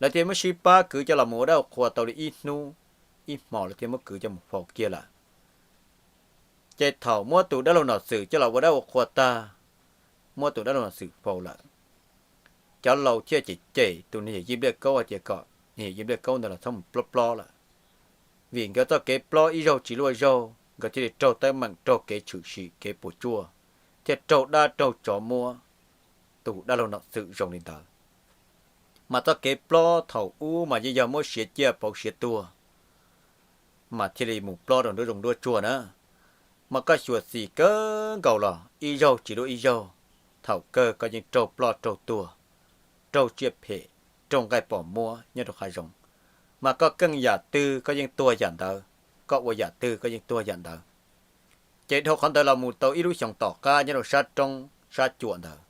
Lawv thiaj muab sib pab kwv coj los mus ua dab ua qhua tau li ib hnub ib hmos lawv thiaj muab kwv coj mus faus kiag lawm. Ces thaum muab tus dab laug nom xwm coj los ua dab ua qhua tag, muab tus dab laug nom xwm faus lawm, cov laus thiaj cem cem tus niag yawm yij Npliaj Kaub hais tias kom niag yawm yij Npliaj Kaub ntawd los txhob mus plob plob lawm, vim nkawd txoj kev plob ib zaug tsis luaj zaug, nkawd thiaj li raug teeb meem, raug kev tshwm sim kev puas tsuaj, thiaj raug dab raug tsov muab tus dab laug nom xwm zoo li ntawd. Mas txoj kev plob thaum ub mas yeej yog muab siav ciaj pauv siav tuag, mas thiaj li mus plob rau nruab zoov nruab tsuag na. Mas koj xyuam xim kawg nkaus los ib zaug tsis luaj ib zaug, thaum kawg koj yeej raug ploj raug tuag, raug tsiaj phem, raug nqaij pom muab nyob rau hav zoov. Mas koj keej yam twg koj yeej tuag yam ntawd, koj ua yam twg koj yeej tuag yam ntawd. Ces dhau qhov ntawd los mus tau ib lub xyoos tom qab nyob rau sab roob sab cuam ntawd,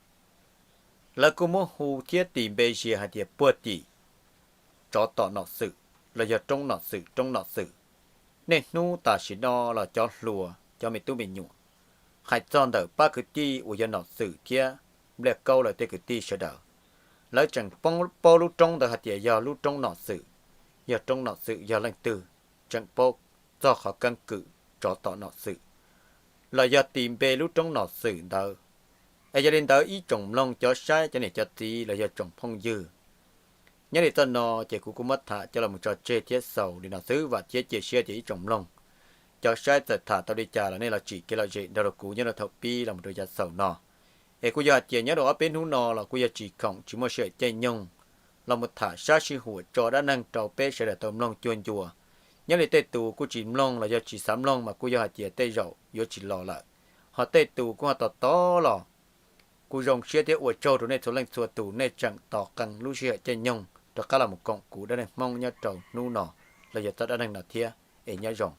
lawv kuj muab hu thiab tis npe zia hais tias puag tim tsov tom nom xwm los yog roob nom xwm, roob nom xwm. Niaj hnub tam sim no los cov hluas cov me tub me nyuam, hais txog ntawm pab kwv tij uas yog nom xwm thiab Npliaj Kaub lawv tej kwv tij sawv daws, lawv tseem paub lub roob ntawd hais tias yog lub roob nom xwm, yog roob nom xwm yog leej twg, tseem paub txog qhov keeb kwm tsov tom nom xwm los yog tis npe lub roob nom xwm ntawd. Es yog li ntawd ib tsoom mloog cov saib cov niam cov txiv los yog tsoom phooj ywg, nyob li txoj no ces kuv kuj muab tham coj los tso tseg thiab xaus li no xwb, vam thiab cia siab tias ib tsoom mloog cov saib txawm tham tau li cas los nej los tsim kev lom zem nrog rau kuv nyob rau thaum pib los mus rau yav xaus no. Es kuj yog hais tias nyob rau ob peb hnub no los kuj yog tsis khoom tsis muaj sij hawm caij nyoog los mus tham sab sij huam tso dab neeg rau peb sawv daws tau mloog cuag ncua. Nyob li tej tus kuj tsis mloog los yog tsis xav mloog mas kuj yog hais tias tej zaum yuav tsis los lawm. Ho tej tus kuj ho tos tos los, kuv zoo siab thiab ua tsaug rau nej txhua leej txhua tus nej tseem tos qee lub sij hawm caij nyoog rov qab los mus koom kuv dab neeg Hmoob nyob rau hnub no los yog txoj dab neeg no thiab. Es nyob zoo.